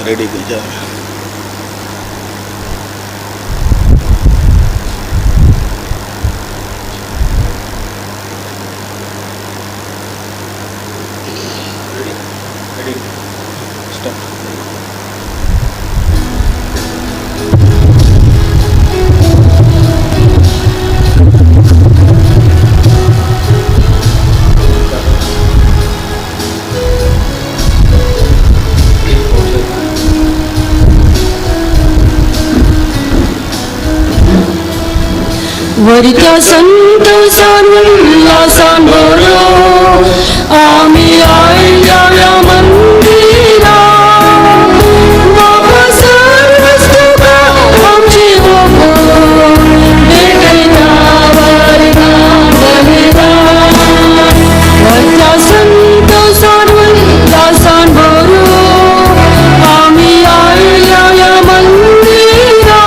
Ready खंयच्या. Ready start. वरत्या संत उल्लासान बरो आमी आयल्या ह्या मंदिरा, बाबा सर्वच तुका आमची ओंपून भेटयता वरदान बलिदान. वरत्या संत उल्लासान बरो आमी आयल्या ह्या मंदिरा,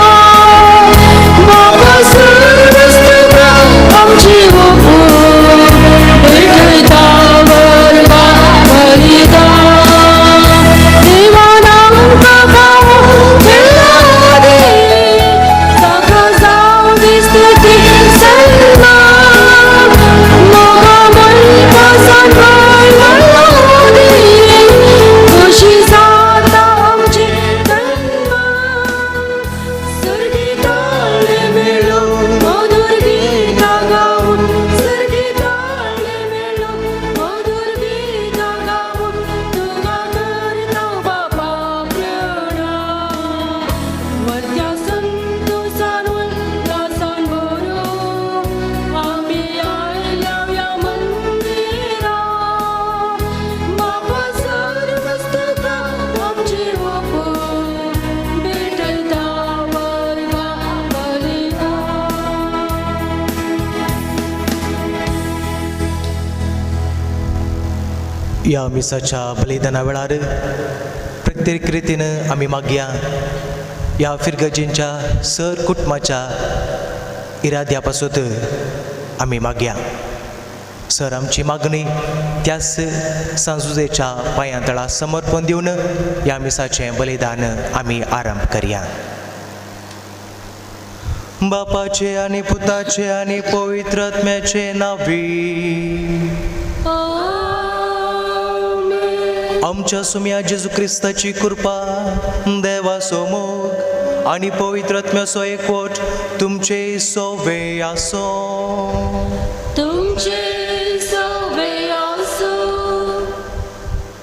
बाबा सर्वच तुका आमची ओंपून भेटयता वरदान बलिदान. देवान आमकां फावो केल्लो दी, ताका जावं दी स्तुती सन्मान. मोगा मळपासान वळवळो दी, खोशी जाता आमची तन्मान. सर्गीताळे मेळो मधुर गीतां गावन, सर्गीताळे मेळो मधुर गीतां गावन, तुका करता बापा प्रणाम. वरत्या संतोसान उल्लासान बरो आमी आयल्या ह्या मंदिरा, बापा सर्वच तुका आमची ओंपून भेटयता वरदान बलिदान. ह्या मिसाच्या बलिदाना वेळार प्रत्येक रितीन आमी मागया ह्या फिरगजींच्या सर कुटुंबाच्या इराद्या पासत आमी मागया. सर आमची मागणी त्याच सांजुजेच्या पांयां तळा समर्पण दिवन ह्या मिसाचें बलिदान आमी आरंभ करया. बापाचे आनी पुताचे आनी पवित्र आत्म्याचे नांवी. आमेन. आमच्या सुम्या जेजू क्रिस्ताची कृपा, देवाचो मोग आनी पवित्र आत्म्याचो एकवट तुमचे सोवे आसो. तुमचे सवे आसूं.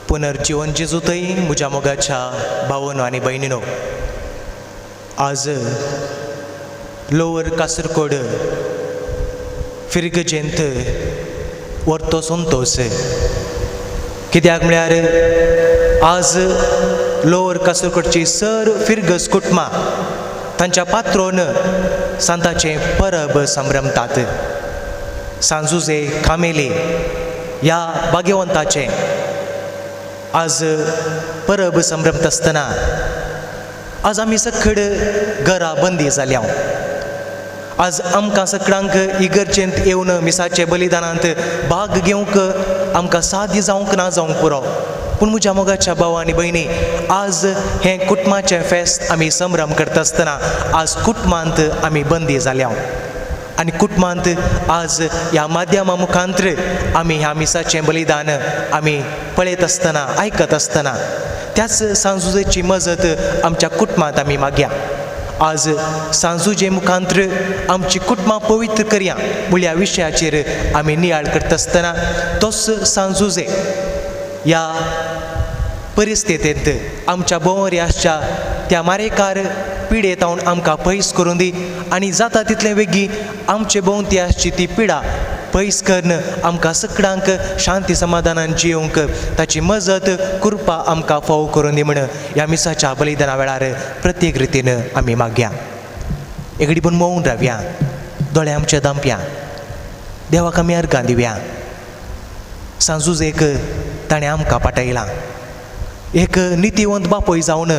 पुनर्जीवन जेजूतय म्हज्या मोगाच्या भावनो आनी भयणीनो, आज लोवर कासरकोड फिरगजेंत वर्तो संतोस, कित्याक म्हळ्यार आज लोवर कासरकोडची सर फिरगज कुटुंबां तांच्या पात्रोन सांताचें परब संभ्रमतात. सांजुजे कामेली ह्या भाग्यवंताचें आज परब संभ्रमता आसतना आज आमी सखड घरा बंदी जाल्या. आज आमकां सगळ्यांक इगर्जेंत येवन मिसाचे बलिदानांत भाग घेवंक आमकां साध्य जावंक ना जावंक पुरो, पूण म्हज्या मोगाच्या भाव आनी भयणी, आज हें कुटुंबाचें फेस्त आमी संभ्रम करता आसतना आज कुटुंबांत आमी बंदी जाल्या आनी कुटुंबांत आज ह्या माध्यमा मुखांत्र आमी ह्या मिसाचें बलिदान आमी पळयत आसतना आयकत आसतना त्याच सांजुजेची मजत आमच्या कुटुंबांत आमी मागया. आज सांजुजे मुखांत्र आमची कुटुंबां पवित्र करया म्हणल्या विशयाचेर आमी नियाळ करता आसतना तोच सांजुजे ह्या परिस्थितींत आमच्या भोंवरी आसच्या त्या मारेकार पिडेत हांव आमकां पयस करून दी आनी जाता तितले वेगीं आमचे भोंवती आसची ती पिडा पयस करून आमकां सगळ्यांक शांती समाधानान जियोवंक ताची मजत कृपा आमकां फावो करून दी म्हण ह्या मिसाच्या बलिदाना वेळार प्रत्येक रितीन आमी मागया. एगडी पूण मोवन रावया, दोळे आमचे दांपया, देवाक आमी अर्गां दिवया. सांजूज एक ताणें आमकां पाटयलां, एक नितीवंत बापूय जावन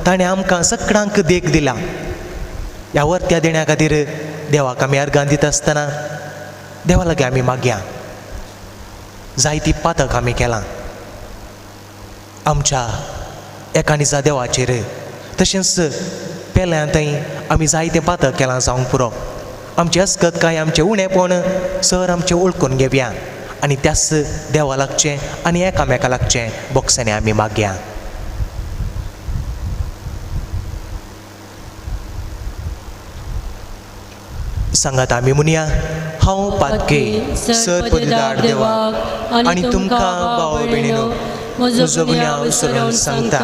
ताणें आमकां सगळ्यांक देख दिला. ह्या वर्त्या देण्या खातीर देवाक आमी अर्गां दिता आसतना देवा लागीं आमी मागया. जायती पातक आमी केलां, आमच्या एका निजा देवाचेर. तशेंच पेल्यांतय आमी जायतें पातक केलां जावंक पुरो. आमची अस्कत काय आमचें उणेपण सर आमचें वळखून घेवया आनी त्याच देवा लागचें आनी एकामेका लागचें बोक्सांनी आमी मागया. सांगात आमी म्हणया, हांव पातके सर पदीदार देवाक आनी तुमकां भाव भयणीनो म्हजो गुन्यांव सरून सांगता,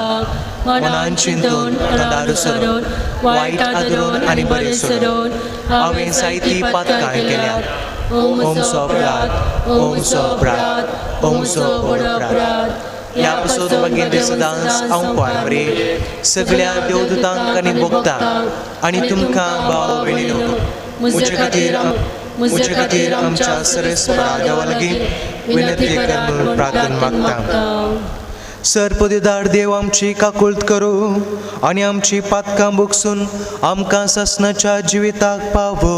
मनान चिंतून तोंडार सरून वायट आदरून आनी बरें सरून हांवें जायतीं पातकां केल्यात. ओमचो अपराध, ओमचो अपराध, ओमचो व्हड अपराध. ह्या पासून मागीर सदांच हांव पारंबरे सगळ्या देवदूतांक आनी भोगतां आनी तुमकां भाव भयणीनो म्हजे खातीर आमच्या सरेस्परा देवा लागीं विनंती कर म्हणून प्रार्थना मागता. सर पदेदार देव आमची काकुळत करूं आनी आमची पातकां भोगसून आमकां सासणाच्या जिविताक पावो.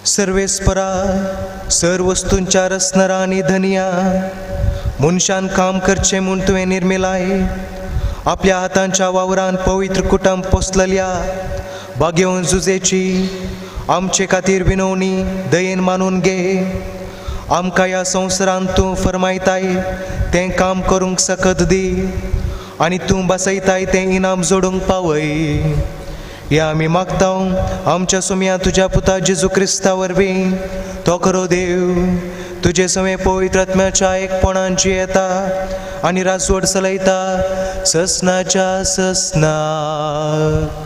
सर्वेस्परा सर वस्तूंच्या रसनरा आनी धनिया मनशान काम करचें म्हूण तुवें निर्मिलाय आपल्या हातांच्या वावरान पवित्र कुटुंब पोसलेल्या बागेवन जुजेची आमचे खातीर विनवणी दयेन मानून घे. आमकां ह्या संवसारांत तूं फरमायताय तें काम करूंक सकत दी आनी तूं बसयताय तें इनाम जोडूंक पावय. हें आमी मागता आमच्या सुमया तुज्या पुता जेजू क्रिस्ता वरवीं. तो खरो देव तुजे समें पवित्र आत्म्याच्या एकपणान जियेता आनी राजवट चलयता ससनाच्या ससनाक.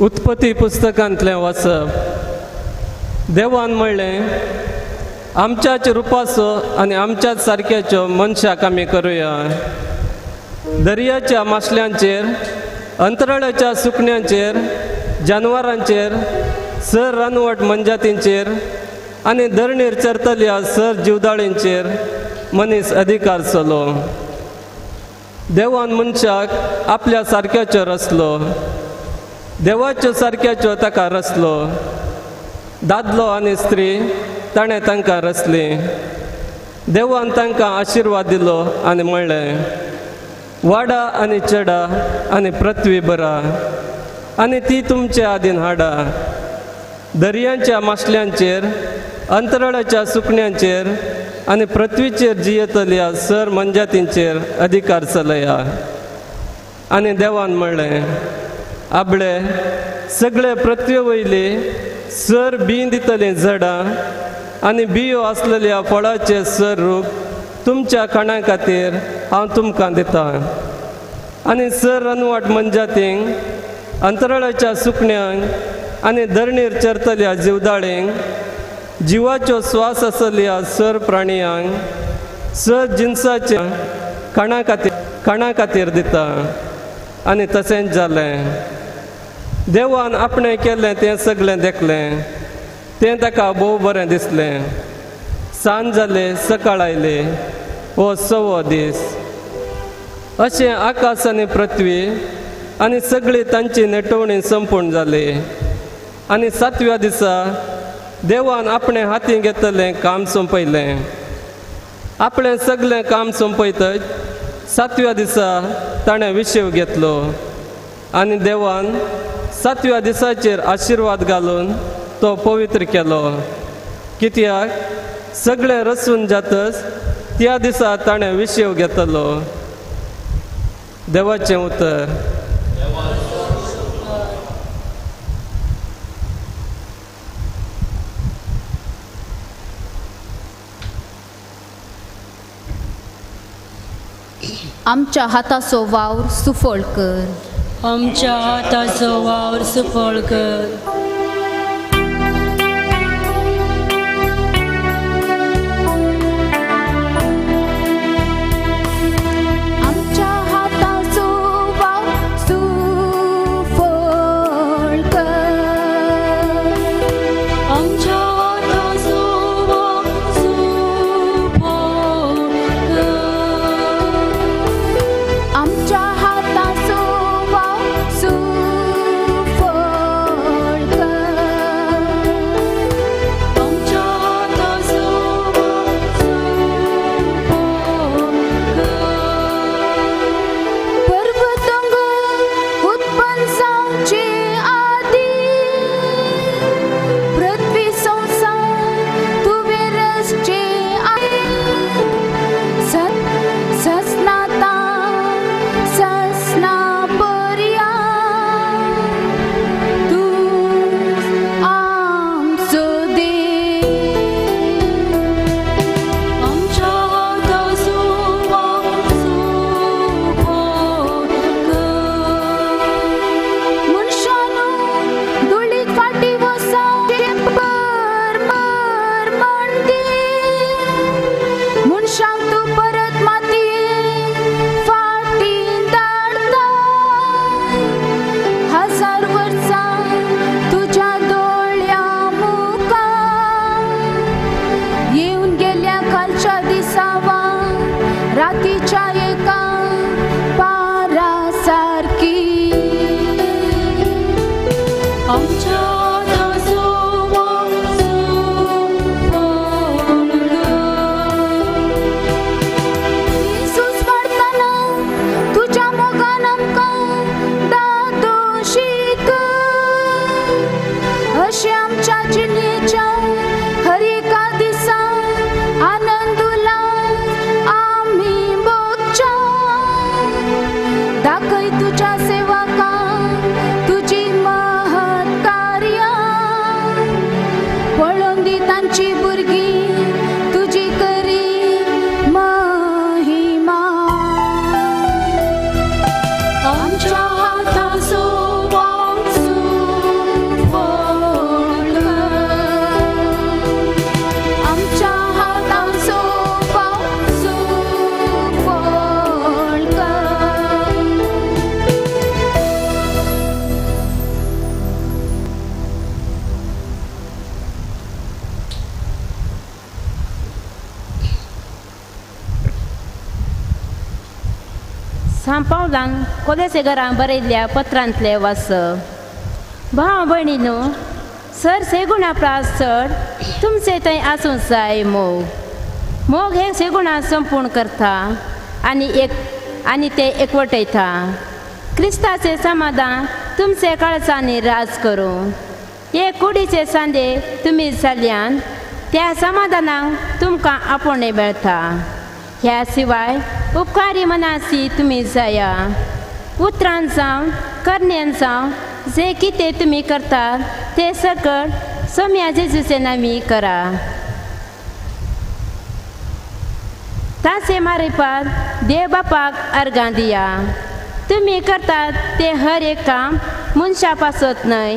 उत्पत्ती पुस्तकांतलें वाचप. देवान म्हणलें, आमच्याच रुपाचो आनी आमच्याच सारक्याच्यो मनशाक आमी करुया. दर्याच्या मासल्यांचेर, अंतराळाच्या सुकण्यांचेर, जानवरांचेर, सर रानवट मनजातींचेर आनी धरणीर चरतल्या सर जिवदाळींचेर मनीस अधिकार चलो. देवान मनशाक आपल्या सारक्याच्यो रचलो, देवाच्यो सारक्याच्यो ताका रचलो. दादलो आनी स्त्री ताणें तांकां रचली. देवान तांकां आशिर्वाद दिलो आनी म्हणलें, वाडा आनी चेडा आनी पृथ्वी भरा आनी ती तुमचे आदीन हाडा. दर्यांच्या मासल्यांचेर, अंतराळाच्या सुकण्यांचेर आनी पृथ्वीचेर जियेतल्या सर मनजातींचेर अधिकार चलया. आनी देवान म्हणलें, आबळे सगळे पृथ्वे वयली सर बीं दितलीं झाडां आनी बियो आसलेल्या फळाचे सर रूख तुमच्या खाणा खातीर हांव तुमकां दितां. आनी सर रानवट मनजातींक, अंतराळाच्या सुकण्यांक आनी धरणीर चरतल्या जिवदाळींक, जिवाच्यो स्वास आसलेल्या सर प्राणयांक सर जिनसाच्या खाणा खातीर दिता. आनी तशेंच जालें. देवान आपणें केल्लें तें सगळें देखलें, तें ताका भोव बरें दिसलें. सांज जाले, सकाळ आयली, हो सवो दीस. अशें आकाश आनी पृथ्वी आनी सगळी तांची नेटवणी संपूर्ण जाली. आनी सातव्या दिसा देवान आपणें हातीं घेतलें काम सोंपयलें. आपणें सगळें काम सोंपयतच सातव्या दिसा ताणें विशेव घेतलो आनी देवान सातव्या दिसाचेर आशिर्वाद घालून तो पवित्र केलो. कित्याक सगळें रसून जातच त्या दिसा ताणें विशेव घेतलो. देवाचें उतर. आमच्या हाताचो वावर सुफळ कर. आमच्या हाताचो वावर सुफळ कर. आमच्या हाताचो वावर सुफळ कर. आमच्या हाताचो वावर सुफळ कर. आमच्या हाताचो वावर सुफळ कर. आमच्या हाताचो वावर सुफळ कर. जेसूस वाडटना तुज्या मोगान आमकां दादोशी कर. अशें आमच्या जिणेच्या हर एका दिसा आनंद उल्हास आमी भोगच्या. दाखय तुज्या सेवकांक तुजी महत् कार्यां. पळोवन दी तांची भुरगीं तुजी करी महिमा. आमच्या हाताचो वावर सुफळ कर. आमच्या हाताचो वावर सुफळ कर. सांपावलान कोलेसेगरां बरयल्ल्या पत्रांतले वास. भाव भयणीनो, सर सेगुणा प्रास चड तुमचे थंय आसूंक जाय मोग. मोग हे सेगुणा संपूर्ण करता आनी एक आनी ते एकवटयता. क्रिस्ताचे समाधान तुमचे काळजांनी राज करूं. हे कुडीचे सांदे तुमी जाल्यान त्या समाधानाक तुमकां आपोवणें मेळटा. ह्या शिवाय उपकारी मनाची तुमी जाया. उतरान जावं करण्यान जावं जे कितें तुमी करतात तें सगळें सोम्या जेजूचे नामी करा. ताचे मारिपात देव बापाक अर्गां दिया. तुमी करतात तें हर एक काम मनशा पासत न्हय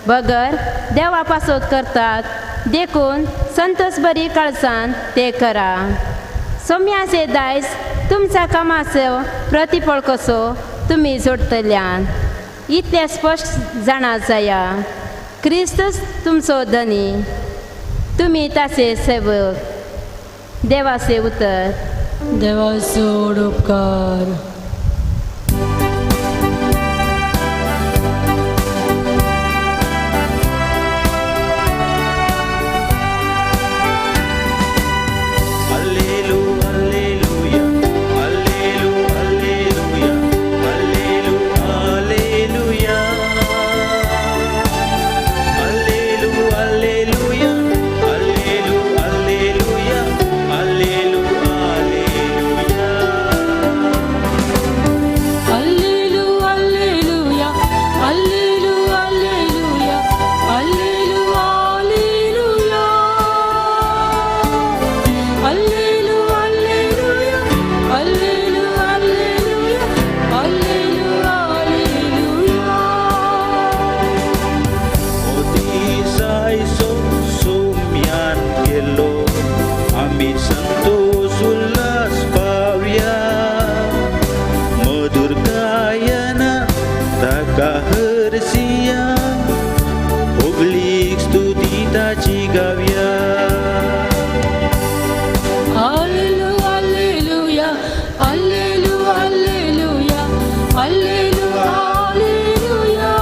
बगर देवा पासत करतात, देखून संतोष बरी काळजान तें करा. सोम्याचे दायज तुमच्या कामाचो प्रतिफळ कसो तुमी जोडटल्यान इतलें स्पश्ट जाणा जाया. क्रिस्तूच तुमचो धनी, तुमी ताचे सेवक. देवाचे उतर. देवाचो उपकार. Allelu, alleluia, allelu, alleluia, allelu, alleluia. Allelu, alleluia, allelu, alleluia, allelu, alleluia. Alleluia, alleluia, alleluia, alleluia, alleluia, alleluia, alleluia, alleluia, alleluia, alleluia, alleluia. ओदिसायसो सोम्यान केलो आमी संतोष उल्हास पावया. मधुर गायना ताका हरसिया, होगळीक स्तुती ताची गावया. Alleluia, alleluia, alleluia, alleluia, alleluia, alleluia.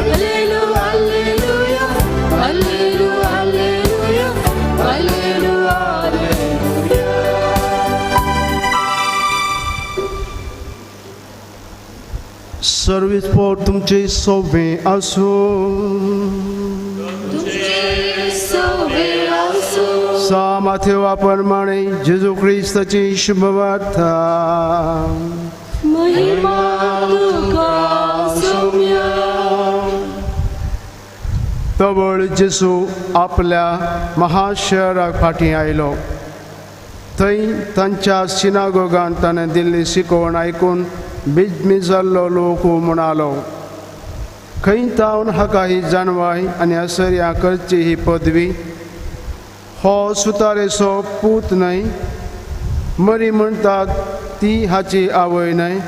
Alleluia, alleluia, alleluia, alleluia, alleluia, alleluia. Service for तुमचे सोबे आसूं. सोबे आसूं. सा माथेवा प्रमाणे जेजू क्रिस्ताची शुभवार्ता. महिमा तुका सोम्या. तवळ जेजू आपल्या महाशहराक फाटीं आयलो. थंय तांच्या सिनागोगान ताणें दिल्ली शिकवण आयकून बिजमी जाल्लो लोक म्हणालो, खंय तावन हाका ही जाणवाय आनी असर्या करची ही पदवी? हो सुतारेचो पूत न्हय? मरी म्हणटात ती हाची आवय न्हय?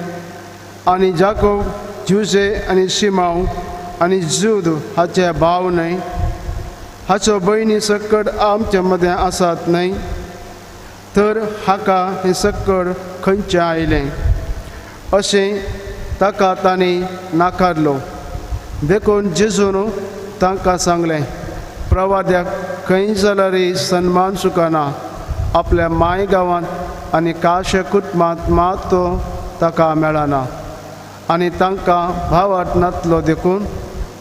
आनी जाकोब, जुजे आनी शिमाव आनी जूद हाचे भाव न्हय? हाचो भयणी सकट आमच्या मदें आसात न्हय? तर हाका हें सक्कड खंयचें आयलें? अशें ताका तांणी नाकारलो. देखून जेजून तांकां सांगलें, प्रवाद्याक खंय जाल्यारय सन्मान चुकना, आपल्या माय गांवांत आनी काश कुटुंबांत मात तो ताका मेळना। आनी तांकां भावार्थ नातलो देखून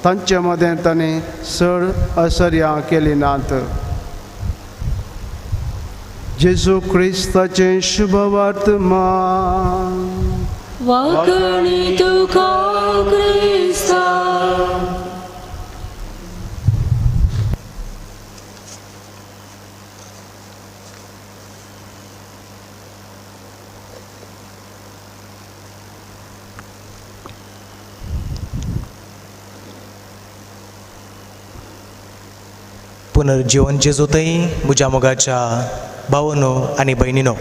तांचे मदें ताणें चड असर्यां केली नात। जेजू क्रिस्ताचें शुभवर्तमान। वाकणी तुका क्रिस्ता। पुनर्जीवन जेजूतय म्हज्या मोगाच्या भावनो आनी भयणीनो,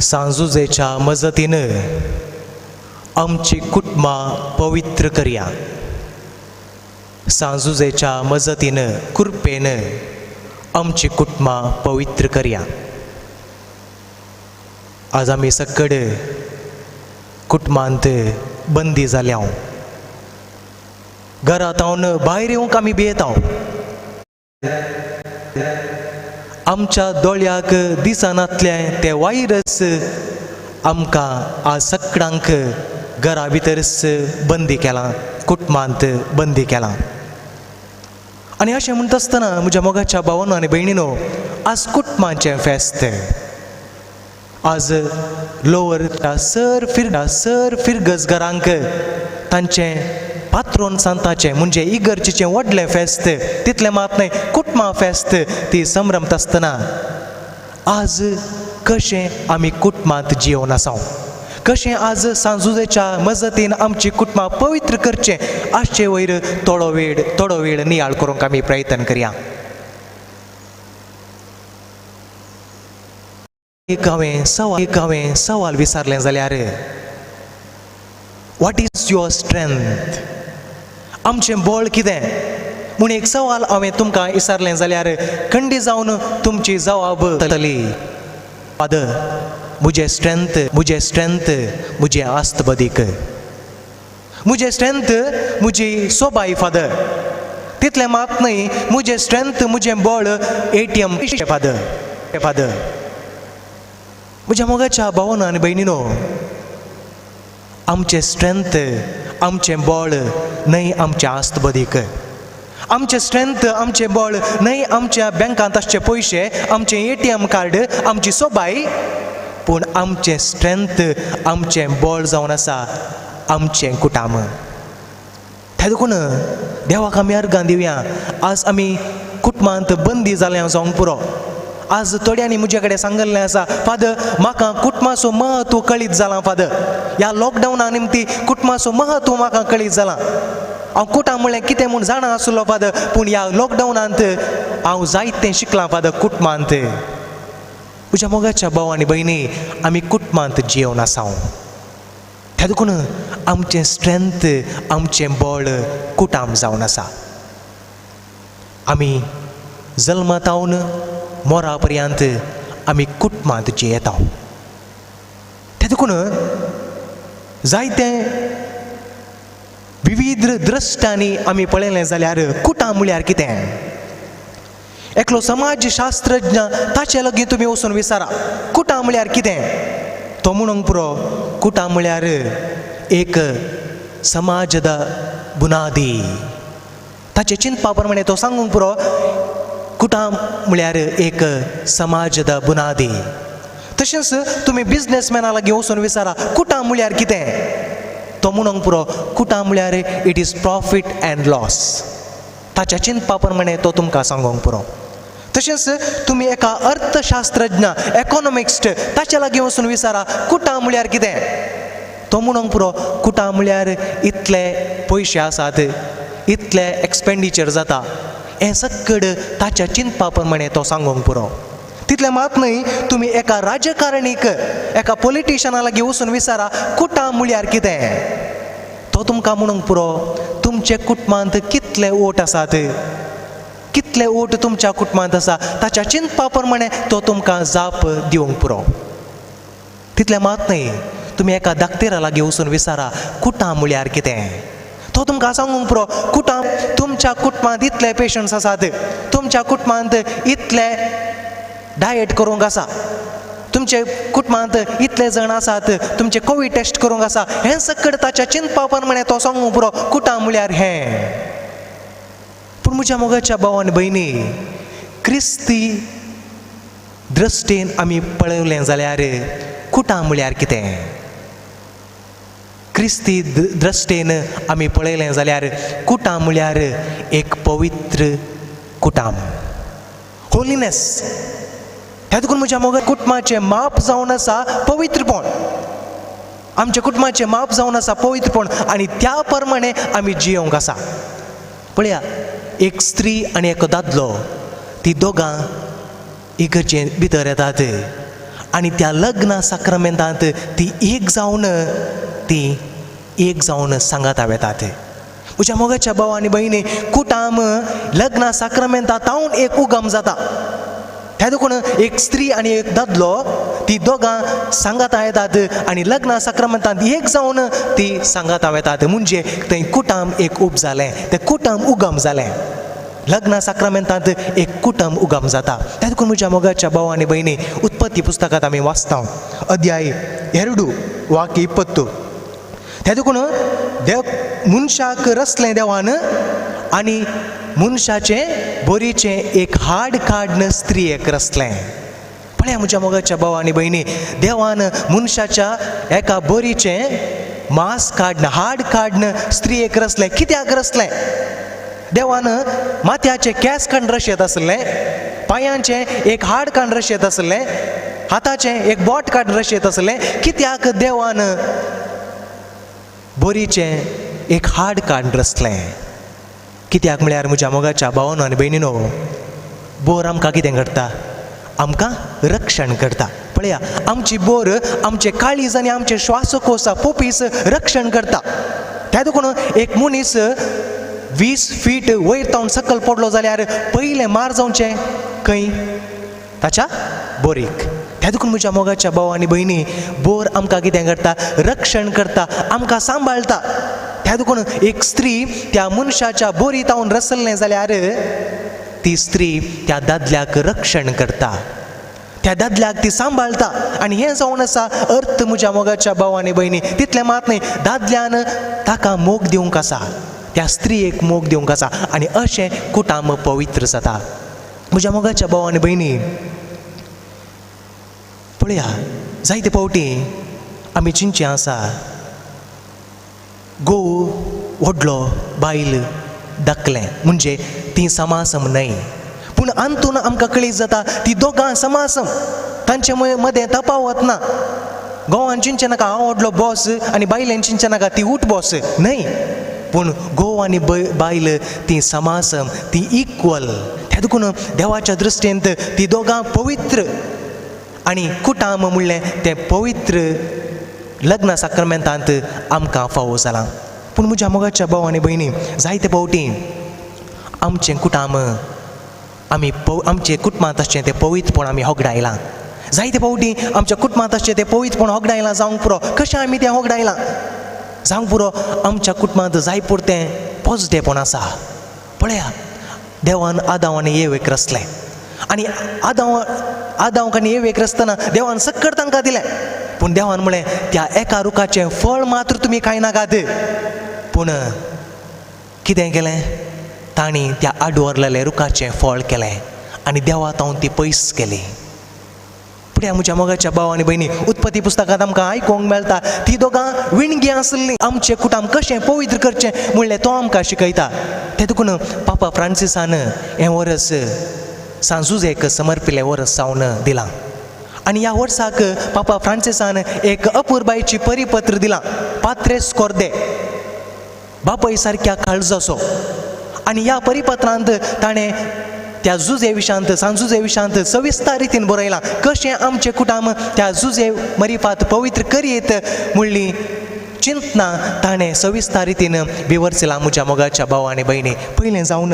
सांजुजेच्या मजतीन आमची कुटुंबां पवित्र करया। सांजुजेच्या मजतीन कृपेन आमची कुटुंबां पवित्र करया। आज आमी सकड कुटुंबांत बंदी जाल्या, घरांत भायर येवंक आमी भियेता। आमच्या दोळ्याक दिसनातलें तें वायरस आमकां आज सगळ्यांक घरा भितरच बंदी केलां, कुटुंबांत बंदी केलां। आनी अशें म्हणटा आसतना म्हज्या मोगाच्या भावानो आनी भयणीनो, आज कुटुंबाचें फेस्त। आज लोवर सर सर फिरगज घरांक तांचें पात्रोन सांताचें म्हणजे इगर्जेचें व्हडलें फेस्त, तितलें मात न्हय कुटुंबा फेस्त ती संभ्रमता आसतना आज कशें आमी कुटुंबांत जियोवन आसा, कशें आज सांजुजेच्या मजतीन आमची कुटुंबां पवित्र करचें आजचे वयर थोडो वेळ नियाळ करूंक आमी प्रयत्न करया। एक हांवें सवाल विचारलें जाल्यार, what is your strength, आमचें बळ कितें म्हूण एक सवाल हांवें तुमकां विचारलें जाल्यार खंडी जावन तुमची जवाब जातली, फादर म्हजें स्ट्रेंथ, म्हजें स्ट्रेंथ म्हजें आस्त बदीक, म्हजें स्ट्रेंथ म्हजी सोबाय फादर, तितलें मात न्हय म्हजें स्ट्रेंथ म्हजें बळ ATM father father. म्हज्या मोगाच्या भावानो आनी भयणीनो, आमचें स्ट्रेंथ आमचें बळ न्हय आमचें आस्त बदीक, आमचें स्ट्रेंथ आमचें बळ न्हय आमच्या बँकांत आसचे पयशे, आमचें ATM card, आमची सोबाय, पूण आमचें स्ट्रेंथ आमचें बळ जावन आसा आमचें कुटाम। तें देखून देवाक आमी अर्गां दिवया। आज आमी कुटुंबांत बंदी जाल्या जावंक पुरो। आज थोड्यांनी म्हजे कडेन सांगिल्लें आसा, फादर म्हाका कुटुंबाचो म्हत्व कळीत जालां, फादर ह्या लॉकडावना निमती कुटुंबाचो म्हत्व म्हाका कळीत जालां। हांव कुटां म्हणलें कितें म्हूण जाणा आसलो फादर, पूण ह्या लॉकडावनांत हांव जायतें शिकलां फादर कुटुंबांत। म्हज्या मोगाच्या भाव आनी भयणी, आमी कुटुंबांत जियोवन आसा, तें देखून आमचें स्ट्रेंथ आमचें बळ कुटाम जावन आसा। आमी जल्मातावन मोरा पर्यंत आमी कुटुंबांत जियेता, तें देखून जायते विविध द्रश्टांनी आमी पळयलें जाल्यार कुटां म्हळ्यार कितें, एकलो समाजशास्त्रज्ञ ताचे लागीं तुमी वचून विचारा कुटां म्हळ्यार कितें, तो म्हणूंक पुरो कुटां म्हळ्यार एक समाजद बुनादी। ताचे चिंतपा प्रमाणे तो सांगूंक पुरो कुटां म्हळ्यार एक समाजद बुनादी। तशेंच तुमी बिजनेसमॅना लागीं वचून विचारा कुटां म्हळ्यार कितें, तो म्हणूंक पुरो कुटां म्हळ्यार it is profit and loss. ताच्या चिंतपा प्रमाणे तो तुमकां सांगूंक पुरो। तशेंच तुमी एका अर्थशास्त्रज्ञ इकॉनॉमिस्ट ताच्या लागीं वचून विचारा कुटां म्हळ्यार कितें, तो म्हणूंक पुरो कुटां म्हळ्यार इतले पयशे आसात, इतले एक्सपेंडिचर जाता, हें सक्कड ताच्या चिंतपा प्रमाणे तो सांगूंक पुरो। तितलें मात न्हय तुमी एका राजकारणीक एका पॉलिटिशना लागीं वचून विचारा कुटां म्हळ्यार कितें, तो तुमकां म्हणूंक पुरो तुमचे कुटुंबांत कितले वोट आसात, कितले वोट तुमच्या कुटुंबांत आसा, ताच्या चिंतपा प्रमाणे तो तुमकां जाप दिवंक पुरो। तितलें मात न्हय तुमी एका दाक्तेरा लागीं वचून विचारा कुटाम म्हळ्यार कितें, तो तुमकां सांगूंक पुरो कुटाम तुमच्या कुटुंबांत इतले पेशंट्स आसात, तुमच्या कुटुंबांत इतले डायट करूंक आसा, तुमचे कुटुंबांत इतले जाण आसात, तुमचे कोवीड टेस्ट करूंक आसा, हें सकड ताच्या चिंतपा प्रमाणें तो सांगूंक पुरो कुटाम म्हळ्यार हें. पूण म्हज्या मोगाच्या भाव आनी भयणी, क्रिस्ती दृश्टीन आमी पळयलें जाल्यार कुटाम म्हळ्यार कितें? क्रिस्ती दृश्टीन आमी पळयलें जाल्यार कुटाम म्हळ्यार एक पवित्र कुटाम, होलीनेस. ह्या देखून म्हज्या मोगा कुटुंबाचें माप जावन आसा पवित्रपण, आमच्या कुटुंबाचें माप जावन आसा पवित्रपण आनी त्या प्रमाणे आमी जियोंक आसा. पळया, एक स्त्री आनी एक दादलो ती दोगां इगर्जे भितर येतात आनी त्या लग्न साक्रमेंतांत ती एक जावन ती एक जावन सांगाता वेतात. म्हज्या मोगाच्या भाव आनी भयणी, कुटाम लग्न साक्रमेंता तावन एक उगम जाता. त्या देखून एक स्त्री आनी एक दादलो ती दोगां सांगाता येतात आनी लग्न साक्रमेंतांत एक जावन ती सांगाता वेतात. म्हणजे थंय कुटाम एक उब जालें, तें कुटाम उगम जालें. लग्न साक्रमेंतांत एक कुटुंब उगम जाता. त्या देखून म्हज्या मोगाच्या भाव आनी भयणी, उत्पत्ती पुस्तकांत आमी वाचता अध्याय 2 वाक्य 20. त्या देखून देव मनशाक रचलें देवान आनी मनशाचें बोरीचें एक हाड काडन स्त्रियेक रचलें. पळया म्हज्या मोगाच्या भाव आनी भयणी, देवान मनशाच्या एका बोरीचें मांस काडन हाड काडन स्त्रियेक रचलें. कित्याक रचलें? देवान माथ्याचे केंस काडून रशेत आसलें, पांयांचें एक हाड काडून रशेत आसलें, हाताचें एक बोट काडून रशेत आसलें. कित्याक देवान बोरीचें एक हाड काडून रचलें? कित्याक म्हळ्यार म्हज्या मोगाच्या भावानो आनी भयणीनो, बोर आमकां कितें करता? आमकां रक्षण करता. पळया, आमची बोर आमचे काळीज आनी आमचे श्वासकोश पोपीस रक्षण करता. त्या देखून एक मनीस 20 फीट वयर तावन सकयल पडलो जाल्यार पयलें मार जावचें खंय? ताच्या बोरीक. त्या देखून म्हज्या मोगाच्या भाव आनी भयणी, बोर आमकां कितें करता? रक्षण करता, आमकां सांबाळटा. त्या देखून एक स्त्री त्या मनशाच्या बोरी तावन रसलें जाल्यार ती स्त्री त्या दादल्याक रक्षण करता, त्या दादल्याक ती सांबाळटा. आनी हें जावन आसा अर्थ म्हज्या मोगाच्या भाव आनी भयणी. तितलें मात न्हय, दादल्यान ताका मोग दिवंक आसा, त्या स्त्रियेक मोग दिवंक आसा आनी अशें कुटाम पवित्र जाता. म्हज्या मोगाच्या भाव आनी भयणी, पळया, जायते फावटी आमी चिंतचें आसा, घोव व्हडलो बायल धाकलें म्हणजे तीं समासम न्हय, पूण अंतून आमकां कळीत जाता ती दोगां समासम, तांचे मदें तफावत ना. घोवान चिंतचें नाका हांव व्हडलो बॉस आनी बायलेन चिंतचें नाका ती उठ बॉस न्हय, पूण घोव आनी बायल ती समासम, ती इक्वल. त्या देखून देवाच्या दृश्टींत ती दोगां पवित्र आनी कुटाम म्हणलें तें पवित्र लग्न साक्रमेंतांत आमकां फावो जालां. पूण म्हज्या मोगाच्या भाव आनी भयणी, जायते फावटी आमचें कुटाम आमी आमचें कुटुंबांत आसचें तें पवित्रपण आमी होगडायलां. जायते फावटी आमच्या कुटुंबांत आसचें तें पवित्रपण होगडायलां जावंक पुरो. कशें आमी तें होगडायलां जावंक पुरो? आमच्या कुटुंबांत जाय पुरतें पॉजिटिवपण आसा. पळया, देवान आदांव आनी एवेक रचलें आनी आदांव आनी एवेक रचतना देवान सक्कर तांकां दिलें, पूण देवान म्हळें त्या एका रुखाचें फळ मात्र तुमी खायनाकात. पूण कितें केलें तांणी? त्या आडवरलेलें रुखाचें फळ केलें आनी देवा तावन ती पयस केली. पळया म्हज्या मोगाच्या भाव आनी भयणी, उत्पत्ती पुस्तकांत आमकां आयकूंक मेळटा ती दोगां विणगी आसलीं. आमचें कुटाम कशें पवित्र करचें म्हणलें तो आमकां शिकयता. तें देखून पापा फ्रांसिसान हें वर्स सांजुजेक समर्पिल्लें वर्स जावन दिलां आनी ह्या वर्साक पापा फ्रांसिसान एक अपुरबायची परिपत्र दिलां, पात्रेस कोर्दे, बापय सारक्या काळजाचो. आनी ह्या परिपत्रांत ताणें त्या जुजे विशांत, सांजुजे विशांत सविस्तर रितीन बरयलां कशें आमचें कुटाम त्या जुजे मरिफात पवित्र करयेत म्हणली चिंतना ताणें सविस्तर रितीन विवर्सिलां. म्हज्या मोगाच्या भाव आनी भयणी, पयलें जावन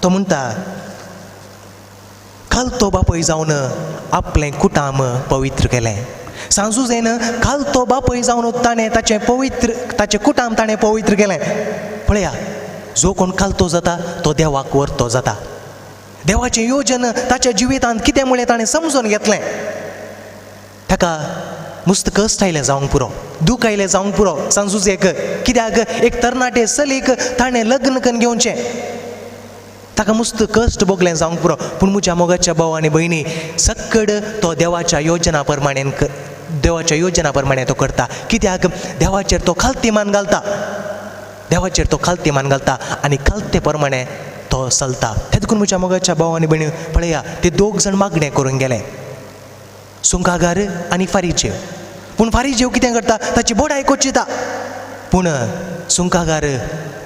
तो म्हणटा, काल तो बापय जावन आपलें कुटाम पवित्र केलें. सांजुजेन खालतो बापय जावन ताणें ताचें पवित्र ताचें कुटाम ताणें पवित्र केलें. पळया, जो कोण खालतो जाता तो देवाक व्हरतो जाता. देवाचें योजन ताच्या जिवितांत कितें म्हणलें ताणें समजून घेतलें. ताका मुस्त कश्ट आयलें जावंक पुरो, दूख आयलें जावंक पुरो सांजुजेक. कित्याक एक तरणाटे चलीक ताणें लग्न करून घेवचें, ताका मुस्त कश्ट भोगलें जावंक पुरो. पूण म्हज्या मोगाच्या भाव आनी भयणी, सक्कड तो देवाच्या योजना प्रमाणे देवाच्या योजना प्रमाणे तो करता. कित्याक देवाचेर तो खालती मान घालता, देवाचेर तो खालती मान घालता आनी खालते प्रमाणे तो चलता. ते देखून म्हज्या मोगाच्या भाव आनी भयणी, पळया ते दोग जाण मागणें करूंक गेले, सुंकागार आनी फारीजेव. पूण फारीजेव कितें करता, ताची बोडाय कोचिता. पूण सुंकागार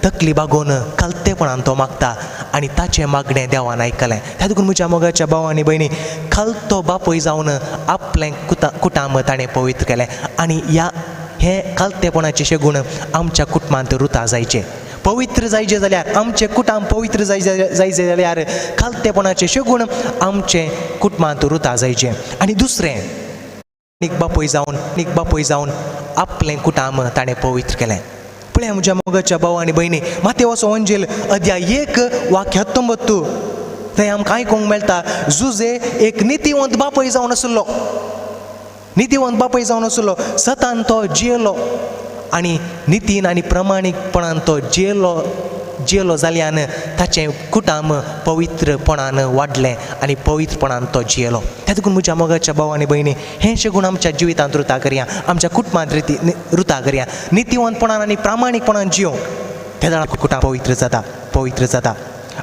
तकली बागोवन खालतेपणान तो मागता आनी ताचें मागणें देवान आयकलें. त्या देखून म्हज्या मोगाच्या भाव आनी भयणी, खालतो बापूय जावन आपलें कुटाम ताणें पवित्र केलें. आनी ह्या हें खालतेपणाचें शेगूण आमच्या कुटुंबांत रुता जायचें. पवित्र जायचें जाल्यार आमचें कुटाम पवित्र जायचें जाल्यार खालतेपणाचें शेगूण आमचें कुटुंबांत रुता जायचें. आनी दुसरें, एक बापूय जावन एक बापूय जावन आपलें कुटाम ताणें पवित्र केलें. पळया म्हज्या मोगाच्या भाव आनी भयणी, मातेवाचो वंजेल अध्याय 1 वाक्य 19 थंय आमकां आयकूंक मेळटा, जुजे एक नितीवंत बापूय जावन आसलो, नितीवंत बापूय जावन आसलो. सतान तो जियेलो आनी नितीन आनी प्रमाणीकपणान तो जियेलो. जियेलो जाल्यान ताचें कुटाम पवित्रपणान वाडलें आनी पवित्रपणान तो जियेलो. त्या देखून म्हज्या मोगाच्या भाव आनी भयणी, हें शेगूण आमच्या जिवितांत रुता करया, आमच्या कुटुंबांत रुता करया. नितीवंतपणान आनी प्रामाणीकपणान जियोंक तेन्ना कुटाम पवित्र जाता, पवित्र जाता.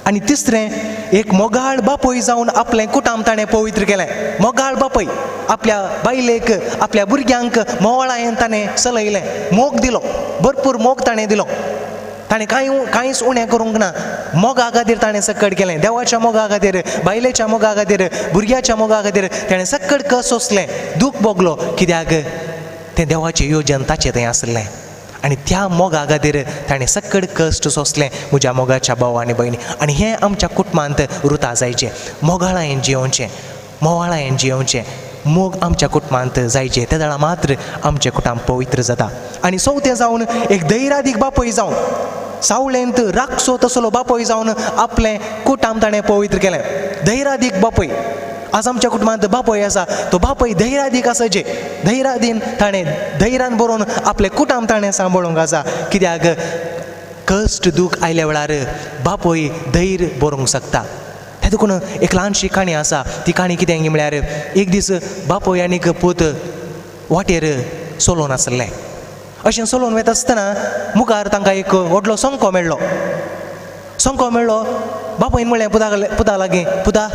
आनी तिसरें, एक मोगाळ बापूय जावन आपलें कुटाम ताणें पवित्र केलें. मोगाळ बापूय आपल्या बायलेक आपल्या भुरग्यांक मोवाळायेन ताणें चलयलें, मोग दिलो, भरपूर मोग ताणें दिलो. ताणें कांयच उणें करूंक ना. मोगा खातीर ताणें सक्कड केलें, देवाच्या मोगा खातीर, बायलेच्या मोगा खातीर, भुरग्याच्या मोगा खातीर ताणें सक्कड कस सोंसलें, दूख भोगलो. कित्याक तें देवाचें योजन ताचें थंय आसलें आनी त्या मोगा खातीर ताणें सक्कड कश्ट सोंसलें. म्हज्या मोगाच्या भाव आनी भयणी, आनी हें आमच्या कुटुंबांत रुता जायचें. मोगाळायेन जियोवचें, मोवाळायेन जियोवचें, मोग आमच्या कुटुंबांत जायचें. ते वेळार मात्र आमचें कुटुंब पवित्र जाता. आनी चवथें जावन एक धैर्यादीक बापूय जावन सावळेंत राखचो तसलो बापूय जावन आपलें कुटाम ताणें पवित्र केलें. धैर्यादीक बापूय, आज आमच्या कुटुंबांत बापूय आसा, तो बापूय धैर्यादीक आसा, जे धैर्यादीन ताणें धैर्यान बरोवन आपलें कुटाम ताणें सांबाळूंक आसा. कित्याक कश्ट दूख आयल्या वेळार बापूय धैर्य बरोवंक शकता. ते देखून एक ल्हानशी काणी आसा. ती काणी कितें म्हळ्यार, एक दीस बापूय आनीक पूत वाटेर चलोवन आसले. अशें चलोवन वता आसतना मुखार तांकां एक व्हडलो संको मेळ्ळो. संको मेळ्ळो. बापूयन म्हणलें पुता लागीं, पुता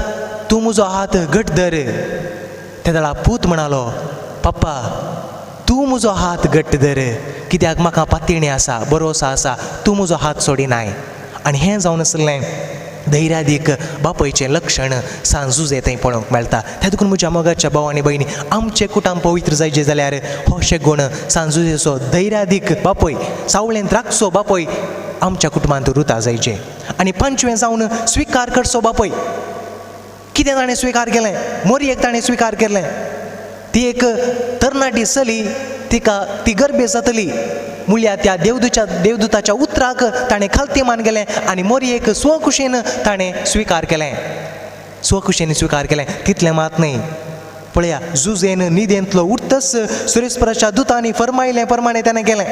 तूं म्हजो हात घट धर. ते वेळार पूत म्हणालो, पप्पा तूं म्हजो हात घट्ट धर, कित्याक म्हाका पातयेणी आसा, भरोसो आसा, तूं म्हजो हात सोडिनाय. आनी हें जावन आसलें धैर्यादीक बापयचें लक्षण सांजुजे थंय पळोवंक मेळटा. त्या देखून म्हज्या मोगाच्या भाव आनी भयणी, आमचें कुटाम पवित्र जायचें जाल्यार हो शेगूण सांजुजेचो धैर्यादीक बापय, सावळेंत राखचो बापय आमच्या कुटुंबांत रुता जायचें. आनी पांचवें जावन स्विकार करचो बापय. कितें ताणें स्विकार केलें? मोरयेक ताणें स्विकार केलें. ती एक तरणाटी चली, तिका ती गर्भे जातली म्हणल्यार त्या देवदूताच्या उतराक ताणें खालती मान गेलें आनी मोरयेक स्वखुशीन ताणें स्विकार केलें, स्वखुशीन स्विकार केलें. तितलें मात न्हय, पळया जुजेन निदेंतलो उठतच सुरेस्पराच्या दुतांनी फरमायलें प्रमाणें ताणें केलें.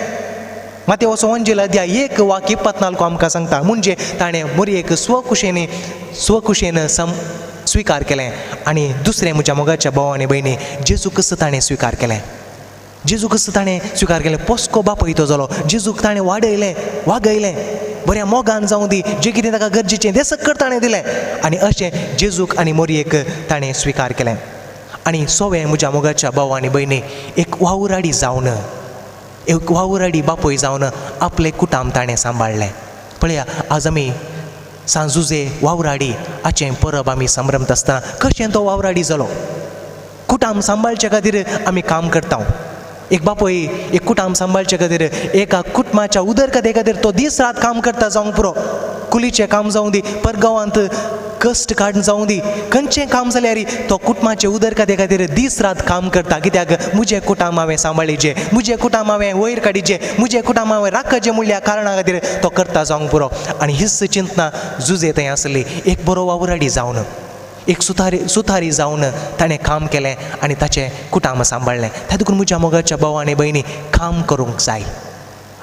मातेवचो वंजेल अध्याय 1 वाक्य 24 आमकां सांगता, म्हणजे ताणें मोरयेक स्वखुशीन स्विकार केलें. आनी दुसरें म्हज्या मोगाच्या भाव आनी भयणी, जेजू क्रिस्त ताणें स्विकार केलें. जेजू क्रिस्त ताणें स्विकार केलें. पोसको बापूय तो जालो. जेजूक ताणें वाडयलें, वागयलें, बऱ्या मोगान जावं दी, जें कितें ताका गरजेचें तें सक्कड ताणें दिलें. आनी अशें जेजूक आनी मोरयेक ताणें स्विकार केलें. आनी सोवें म्हज्या मोगाच्या भाव आनी भयणी, एक वावुराडी जावन, एक वावुराडी बापूय जावन आपलें कुटाम ताणें सांबाळ्ळें. पळया आज आमी सांजुजे वावराडी हाचें परब आमी संभ्रमता आसतना कशें तो वावराडी जालो. कुटाम सांबाळचे खातीर आमी काम करता. एक बापूय एक कुटाम सांबाळचे खातीर, एका कुटुंबाच्या उदरगते खातीर तो दीस रात काम करता जावंक पुरो. कुलीचें काम जावं दी, परगांवांत कश्ट काडून जावं दी, खंयचें काम जाल्यार तो कुटुंबाचे उदरगते खातीर दीस रात काम करता. कित्याक म्हजें कुटुंब हांवें सांबाळिचें, म्हजें कुटुंब हांवें वयर काडिचें, म्हजें कुटुंब हांवें राखचें म्हणल्या कारणा खातीर तो करता जावंक पुरो. आनी हीच चिंतना जुजे थंय आसली. एक बरो वावुराडी जावन, एक सुतारी जावन ताणें काम केलें आनी ताचें कुटुंब सांबाळ्ळें. त्या देखून म्हज्या मोगाच्या भाव आनी भयणी, काम करूंक जाय.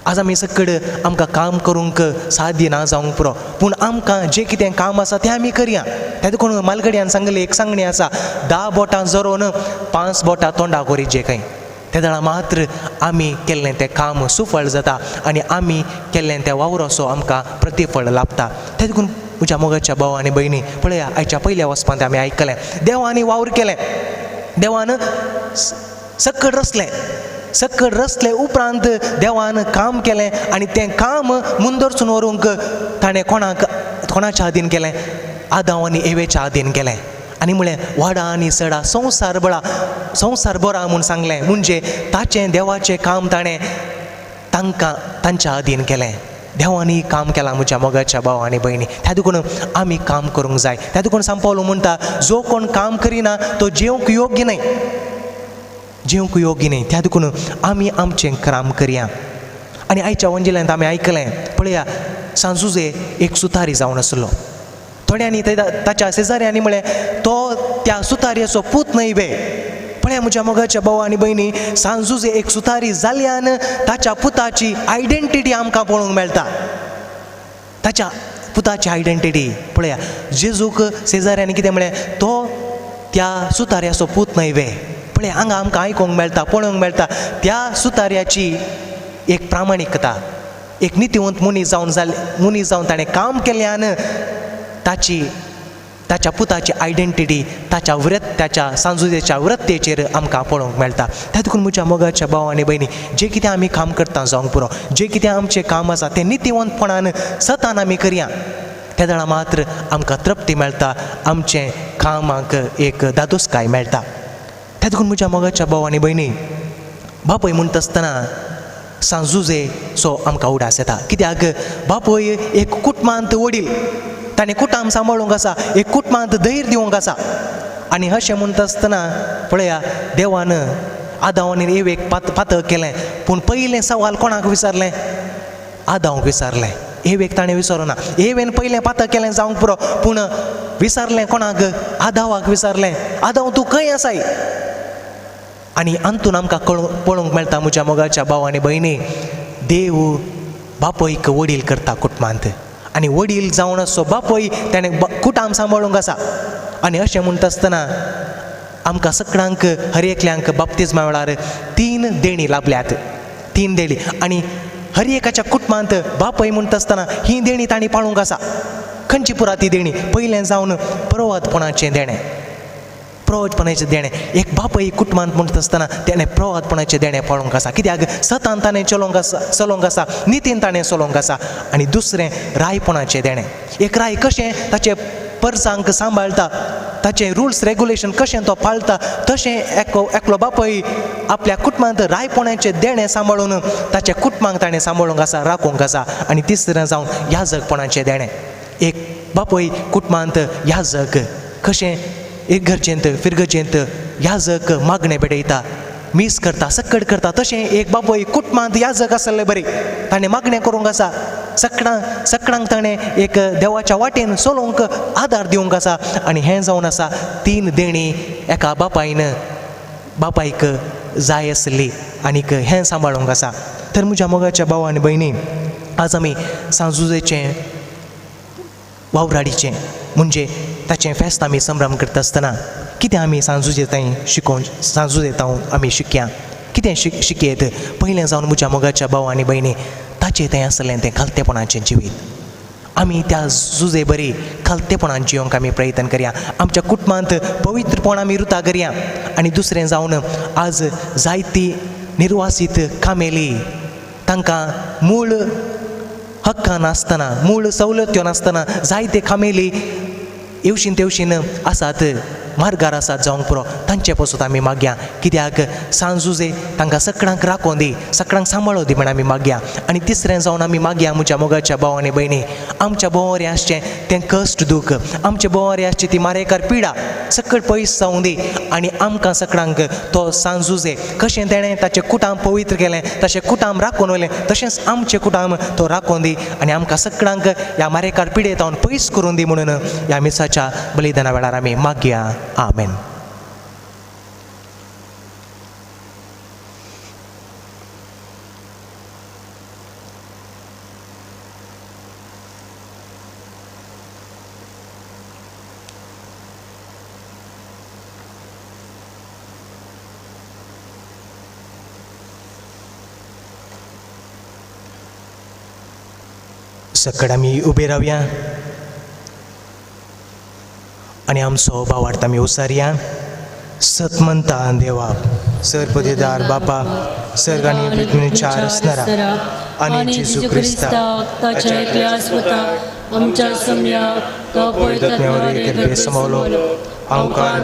आज आमी सकड आमकां काम करूंक साध्य ना जावंक पुरो, पूण आमकां जें कितें काम आसा तें आमी करया. त्या देखून मालगड्यान सांगलें एक सांगणी आसा, 10 बोटां जोरोवन 5 बोटां तोंडाक व्हरीचे खंय. ते वेळार मात्र आमी केल्लें तें काम सुफळ जाता आनी आमी केल्लें तें वावराचो आमकां प्रतिफळ लाभता. ते देखून म्हज्या मोगाच्या भाव आनी भयणी, पळया आयच्या पयल्या वचपांत आमी आयकलें, देवान वावर केलें, देवान सकड रचलें, सकड रचले उपरांत देवान काम केलें आनी तें काम मुंदरसून व्हरूंक ताणें कोणाच्या आदीन केलें? आदांव आनी एवेच्या आदीन केलें. आनी म्हळें वाडा आनी सडा संवसार बळा, संवसार बरा म्हूण सांगलें. म्हणजे ताचें देवाचें काम ताणें तांकां तांच्या आदीन केलें. देवांनी काम केलां म्हज्या मोगाच्या भाव आनी भयणी. त्या देखून आमी काम करूंक जाय. त्या देखून सांपावलो म्हणटा, जो कोण काम करिना तो जेवंक योग्य न्हय, जेवंक योग्य न्हय. त्या देखून आमी आमचें काम करया. आनी आयच्या वंजिल्यांत आमी आयकलें, पळया सांजुजे एक सुतारी जावन आसलो. थोड्यांनी ताच्या शेजाऱ्यांनी म्हळें तो त्या सुतारयाचो पूत न्हय बे. पळया म्हज्या मोगाच्या भाव आनी भयणी, सांजुजे एक सुतारी जाल्ल्यान ताच्या पुताची आयडेंटिटी आमकां पळोवंक मेळटा. ताच्या पुताची आयडेंटिटी पळया, जेजूक शेजाऱ्यांनी कितें म्हळें, तो त्या सुतारयाचो पूत न्हय वे. पळय हांगा आमकां आयकूंक मेळटा, पळोवंक मेळटा त्या सुतारयाची एक प्रामाणिकता, एक नितीवंत मनीस जावन जाले, मनीस जावन ताणें काम केल्ल्यान ताची ताच्या पुताची आयडेंटिटी ताच्या व्रत ताच्या सांजुजेच्या व्रतेचेर आमकां पळोवंक मेळटा. त्या देखून म्हज्या मोगाच्या भाव आनी भयणी, जें कितें आमी काम करता जावंक पुरो, जें कितें आमचें काम आसा तें नितीवंतपणान सतान आमी करया. त्या वेळार मात्र आमकां तृप्ती मेळटा, आमचें कामाक एक दादोसकाय मेळटा. त्या देखून म्हज्या मोगाच्या भाव आनी भयणी, बापूय म्हणटा आसतना सांजुजे सो आमकां उडास येता. कित्याक बापूय एक कुटुंबांत वडील, ताणें कुटुंब सांबाळूंक आसा, एक कुटुंबांत धैर्य दिवंक आसा. आनी अशें म्हणटा आसतना पळया देवान आदांव आनी एवेक पातक केलें, पूण पयलें सवाल कोणाक विचारलें? आदांवक विचारलें. एवेक ताणें विचारूना. एवेन पयलें पातक केलें जावंक पुरो, पूण विचारलें कोणाक? आदावाक विचारलें, आदांव तूं खंय आसाय? आनी अंतून आमकां पळोवंक मेळटा म्हज्या मोगाच्या भाव आनी भयणी, देव बापयक वडील करता कुटुंबांत, आनी वडील जावन आसचो बापूय ताणें कुटुंब सांबाळूंक आसा. आनी अशें म्हणटा आसतना आमकां सगळ्यांक हर एकल्यांक बाप्तिज्मा वेळार 3 देणी लाभल्यात, 3 देणी. आनी हर एकाच्या कुटुंबांत बापूय म्हणटा आसतना ही देणी तांणी पाळूंक आसा. खंयची पुरा ती देणी? पयलें जावन प्रवादपणाचें देणें, प्रवादपणाचें देणें. एक बापूय कुटुंबांत म्हणटा आसतना तेणें प्रवादपणाचें देणें पाळूंक आसा. कित्याक सतान ताणें चलोवंक आसा, चलोवंक आसा, नितीन ताणें चलोवंक आसा. आनी दुसरें रायपणाचें देणें. एक राय कशें ताचें परसांक सांबाळटा, ताचें रुल्स रेगुलेशन कशें तो पाळटा, तशें एकलो बापूय आपल्या कुटुंबांत रायपणाचें देणें सांबाळून ताच्या कुटुंबांक ताणें सांबाळूंक आसा, राखूंक आसा. आनी तिसरें जावन याजकपणाचें देणें. एक बापूय कुटुंबांत याजक कशें एक गरजेंत फिरगजेंत याजक मागणें पेटयता, मीस करता, सक्कड करता, तशें एक बापूय कुटुंबांत याजक आसलें बरें, ताणें मागणें करूंक आसा, सगळ्यांक ताणें एक देवाच्या वाटेन चलोवंक आदार दिवंक आसा. आनी हें जावन आसा 3 देणी एका बापायक जाय आसली आनीक हें सांबाळूंक आसा. तर म्हज्या मोगाच्या भाव आनी भयणी, आज आमी सांजुजेचें वावराडीचें म्हणजे ताचें फेस्त आमी संभ्रम करता आसतना कितें आमी सांजुजे थंय शिकोवन सांजुजे तावन आमी शिकया, कितें शिकयत? पयलें जावन म्हज्या मोगाच्या भाव आनी भयणी, ताचें थंय आसलें तें खालतेपणाचें जिवीत. आमी त्या जुजे बरी खालतेपणान जियोंक आमी प्रयत्न करया, आमच्या कुटुंबांत पवित्रपण आमी रुता करया. आनी दुसरें जावन आज जायती निर्वासीत कामेली, तांकां मूळ हक्कां नासतना, मूळ सवलत्यो नासतना जायते कामेली येवशीन तेवशीन आसात. मार्गार आसात जावंक पुरो तांचे पसून आमी मागया. कित्याक सांजुजे तांकां सगळ्यांक राखोन दी, सगळ्यांक सांबाळो दी म्हण आमी मागया. आनी तिसरें जावन आमी मागया म्हज्या मोगाच्या भाव आनी भयणी, आमच्या भोंवरे आसचें तें कश्ट दूख, आमच्या भोंवरे आसची ती मारेकार पिडा सकळ पयस जावं दी आनी आमकां सगळ्यांक तो सांजुजे कशें तेणें ताचें कुटाम पवित्र केलें तशें कुटाम राखून वयलें तशेंच आमचें कुटाम तो राखून दी आनी आमकां सगळ्यांक ह्या मारेकार पिडेत हांव पयस करून दी म्हणून ह्या मिसाच्या बलिदाना वेळार आमी मागया. आमेन. सकड आमी उबे रावया आनी आमचो भावार्थ आमी उसारया. सतमंता देवा सरपदेदार बापा सर्ग आनी पृथ्वीच्या रचणारा आनी जेजू क्रिस्ताक ताच्या एकल्या सुताक आमच्या सम्याक तो पवित्र समवलो अंकार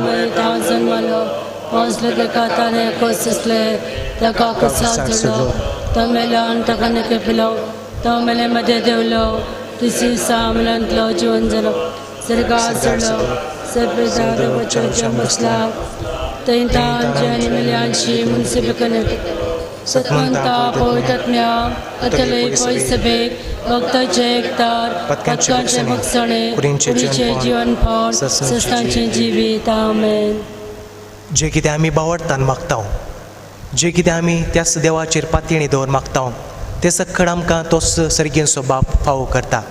जन्मलो वाचले ताका ताणें कोसले ताका कुसार चडलो तो मेलो ताका नके पिलो तो मेले मदें देवलो तिसरी दिसा मेलांतलो जिवन जालो सर्गार चडलो सर्पेदार बसला थंय तांचे आनी मेल्यांची मुन्सिपकने सतमंता पवित्रत्म्या अतले पयसभेक भक्ताचे एकतार पथकांचे भक्षणे कुडीचें जिवन फळ सस्तांचें जिवीत. आमेन. जे कितें आमी बावडतान मागता, जे कितें आमी त्याच देवाचेर पातयेणी दवर मागता तें सगळें आमकां तोच सर्गेचो बाप फावो करता.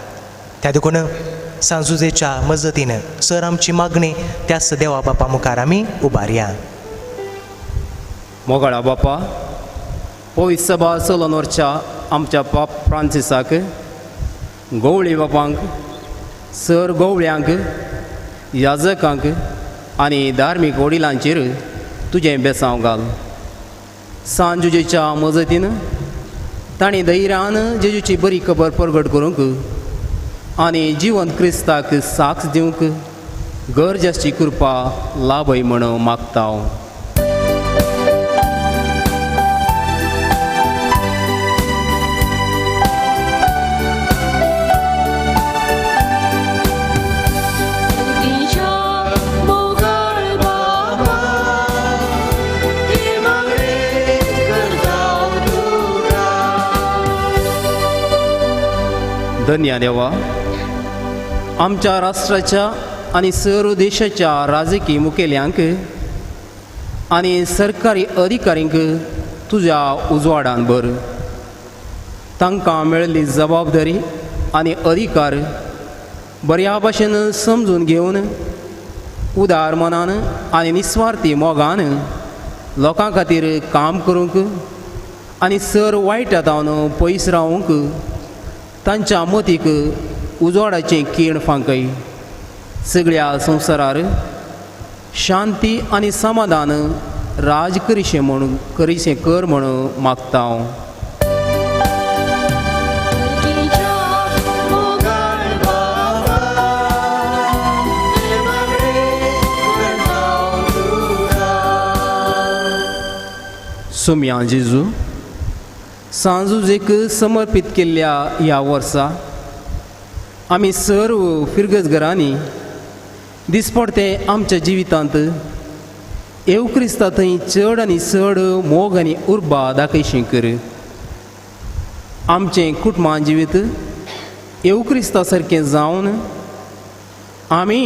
त्या देखून सांजुजेच्या मजतीन सर आमची मागणी त्याच देवा बापा मुखार आमी उबारया. मोगाळा बापा, पवित्र सभा चलोवन व्हरच्या आमच्या पाप फ्रांसिसाक, गवळी बापांक, सर गवळ्यांक, याजकांक आनी धार्मीक वडिलांचेर तुजें बेसांव घाल. सांजुजेच्या मजतीन तांणी धैर्यान जेजूची बरी खबर परगट करूंक आनी जिवंत क्रिस्ताक साक्ष दिवंक गरज आसची कृपा लाभय म्हण मागता हांव. धन्य देवा, आमच्या राष्ट्राच्या आनी सर्व देशाच्या राजकी मुखेल्यांक आनी सरकारी अधिकाऱ्यांक तुज्या उजवाडान भर. तांकां मेळिल्ली जबाबदारी आनी अधिकार बऱ्या भाशेन समजून घेवन उदार मनान आनी निस्वार्थी मोगान लोकां खातीर काम करूंक आनी सर वायटा जावन पयस रावूंक तांच्या मतीक उजवाडाचें किरण फांकय. सगळ्या संवसारार शांती आनी समाधान राज करिशें म्हूण करिशें कर म्हूण मागता हांव. सुम्या जेजू, सांजुजेक समर्पीत केल्ल्या ह्या वर्सा आमी सर्व फिरगज घरांनी दिसपडते आमच्या जिवितांत येव क्रिस्ता थंय चड आनी चड मोग आनी उर्बा दाखयशी कर. आमचें कुटुंबा जिवीत येव क्रिस्ता सारकें जावन आमी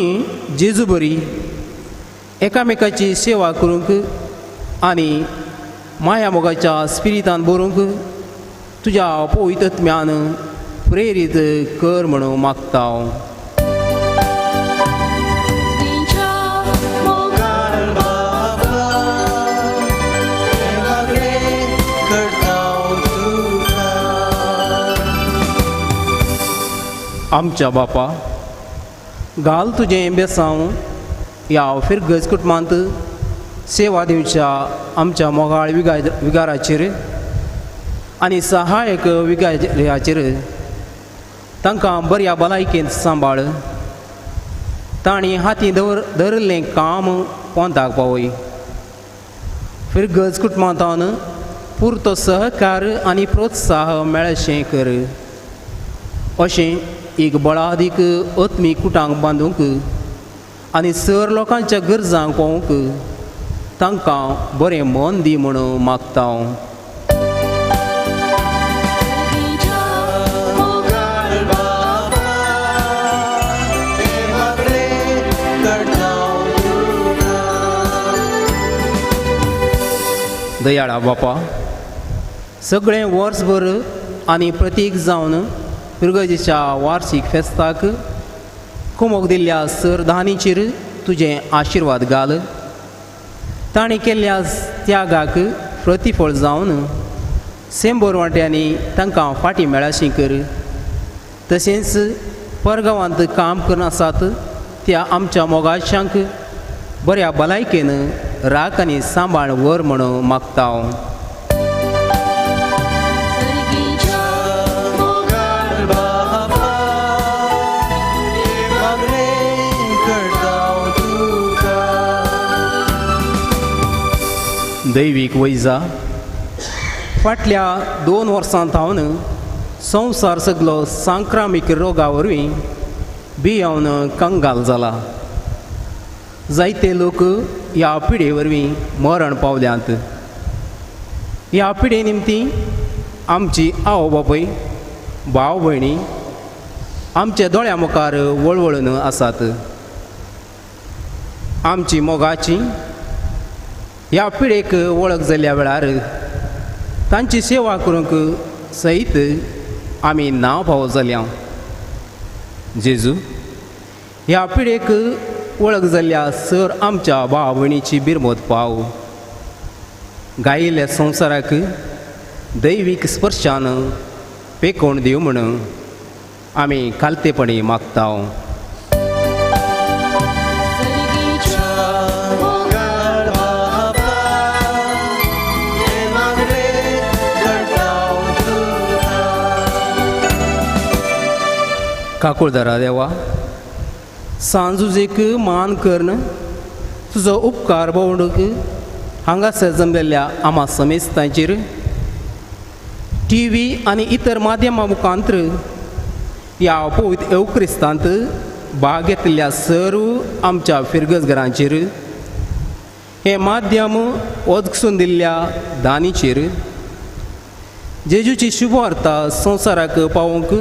जेजू बरी एकामेकाची सेवा करूंक आनी माया मोगाच्या स्पिरितान बरोवंक तुज्या पवित्रत्म्यान प्रेरीत कर म्हणून मागता हांव. आमच्या बापा, घाल तुजें बेसांव ह्या फिरगज कुटुंबांत सेवा दिवच्या आमच्या मोगाळ विगाराचेर आनी सहायक विगाराचेर तांकां बऱ्या भलायकेंत सांबाळ. तांणी हाती धरिल्लें काम पोंताक पावय. फिरगज कुटुंबांतावन पुरतो सहकार आनी प्रोत्साह मेळशें कर. अशें एक बळादीक आत्मीक कुटांक बांदूंक आनी सर लोकांच्या गरजांक पावूंक तांकां बरें मन दी म्हूण मागता हांव. दयाळा बापा, सगळें वर्सभर आनी प्रतीक जावन फिरगजेच्या वार्षीक फेस्ताक कुमोक दिल्ल्या सरदानीचेर तुजें आशिर्वाद घाल. तांणी केल्ल्या त्यागाक प्रतिफळ जावन सेंबर वांट्यांनी तांकां फाटीं मेळाशी कर. तशेंच परगांवांत काम करून आसात त्या आमच्या मोगाशांक बऱ्या भलायकेन राख आनी सांबाळ व्हर म्हूण मागता हांव. दैवीक वैजा, फाटल्या 2 वर्सां थावन संवसार सगलो सांक्रामीक रोगा वरवीं भियेवन कंगाल जाला. जायते लोक ह्या पिडे वरवीं मरण पावल्यात. ह्या पिडे निमती आमची आवय बापूय, भाव भयणी आमच्या दोळ्या मुखार वळवळून आसात. आमची मोगाची ह्या पिडेक वळख जाल्ल्या वेळार तांची सेवा करूंक सयत आमी नांव फावो जाल्या. जेजू, ह्या पिडेक वळख जाल्ल्या सर आमच्या भाव भयणीची बिरमत पाव. गायिल्ल्या संवसाराक दैवीक स्पर्शान पेकोवन दिव म्हूण आमी खालतेपणी मागता. काकुळदारा देवा, सांजुजेक मान करून तुजो उपकार भोवडूंक हांगासर जमलेल्या आमा समेस्तांचेर टी व्ही आनी इतर माध्यमां मुखांत्र ह्या पवित्र येवक्रिस्तांत भाग घेतिल्ल्या सर्व आमच्या फिरगजघरांचेर हें माध्यम वचसून दिल्ल्या दानीचेर जेजूची शुभवार्ता संवसाराक पावोवंक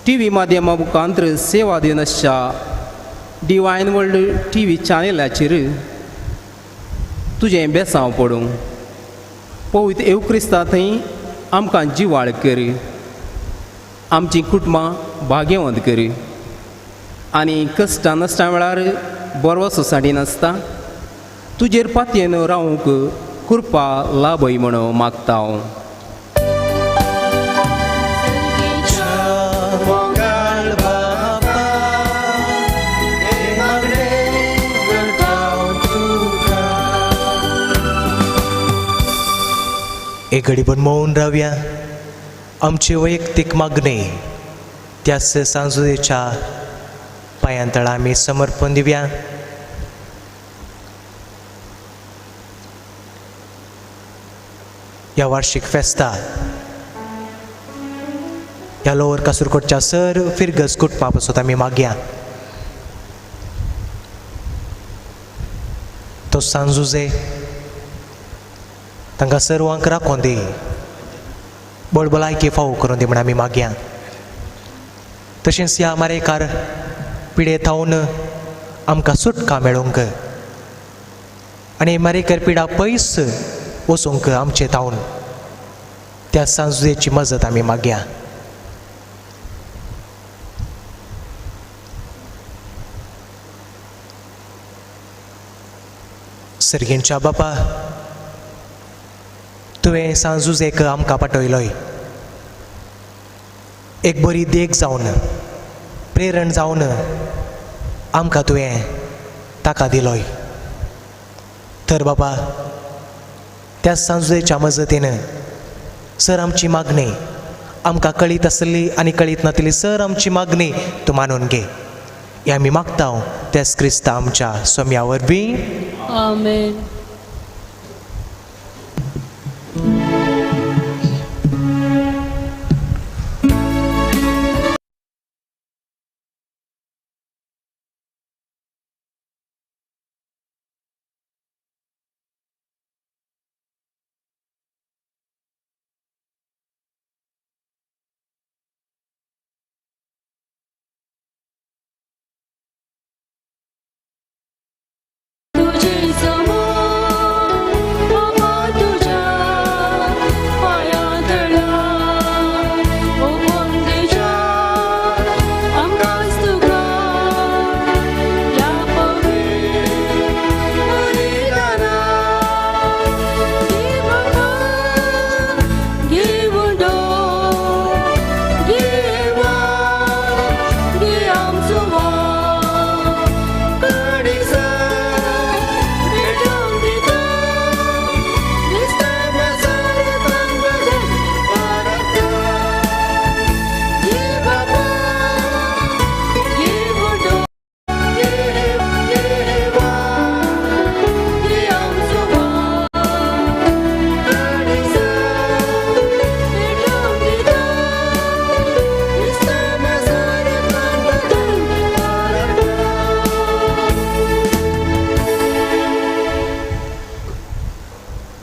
टी व्ही माध्यमा मुखांत्र सेवा दिवन आसच्या डिवायन वर्ल्ड टी व्ही चॅनलाचेर तुजें बेसांव पडूं. पवित्र येवक्रिस्ता थंय आमकां जिवाळ कर, आमचीं कुटुंबां भाग्यवंत कर आनी कश्टां नश्टां वेळार बरो सोसायटी नासता तुजेर पातयेन रावूंक कृपा लाभय म्हूण मागता हांव. एक घडीभर मौन रावया. आमची वैयक्तीक मागणी त्याच सांजुदेच्या पांयांतळा आमी समर्पण दिवया. ह्या वार्षिक फेस्ता ह्या लोअर कासूरकोटच्या सर फिरगज कुटुंबा पासत आमी मागया. तो सांजुजे तांकां सर्वांक राखोन दी, बळबलायकी फावो करून दी म्हण आमी मागया. तशेंच ह्या मारेकार पिडे थावन आमकां सुटका मेळोवंक आनी मारेकार पिडा पयस वचूंक आमचे थावन त्या सांजुजेची मजत आमी मागया. सर्गेंच्या बापा, तुवें सांजुजेक आमकां पाठयलोय एक बरी देख जावन, प्रेरण जावन आमकां तुवें ताका दिलोय. तर बाबा, त्या सांजुजेच्या मजतीन सर आमची मागणी आमकां कळीत आसली आनी कळीत नातिल्ली सर आमची मागणी तूं मानून घे. हें आमी मागता त्याच क्रिस्ता आमच्या सोम्या वरवीं. आमेन.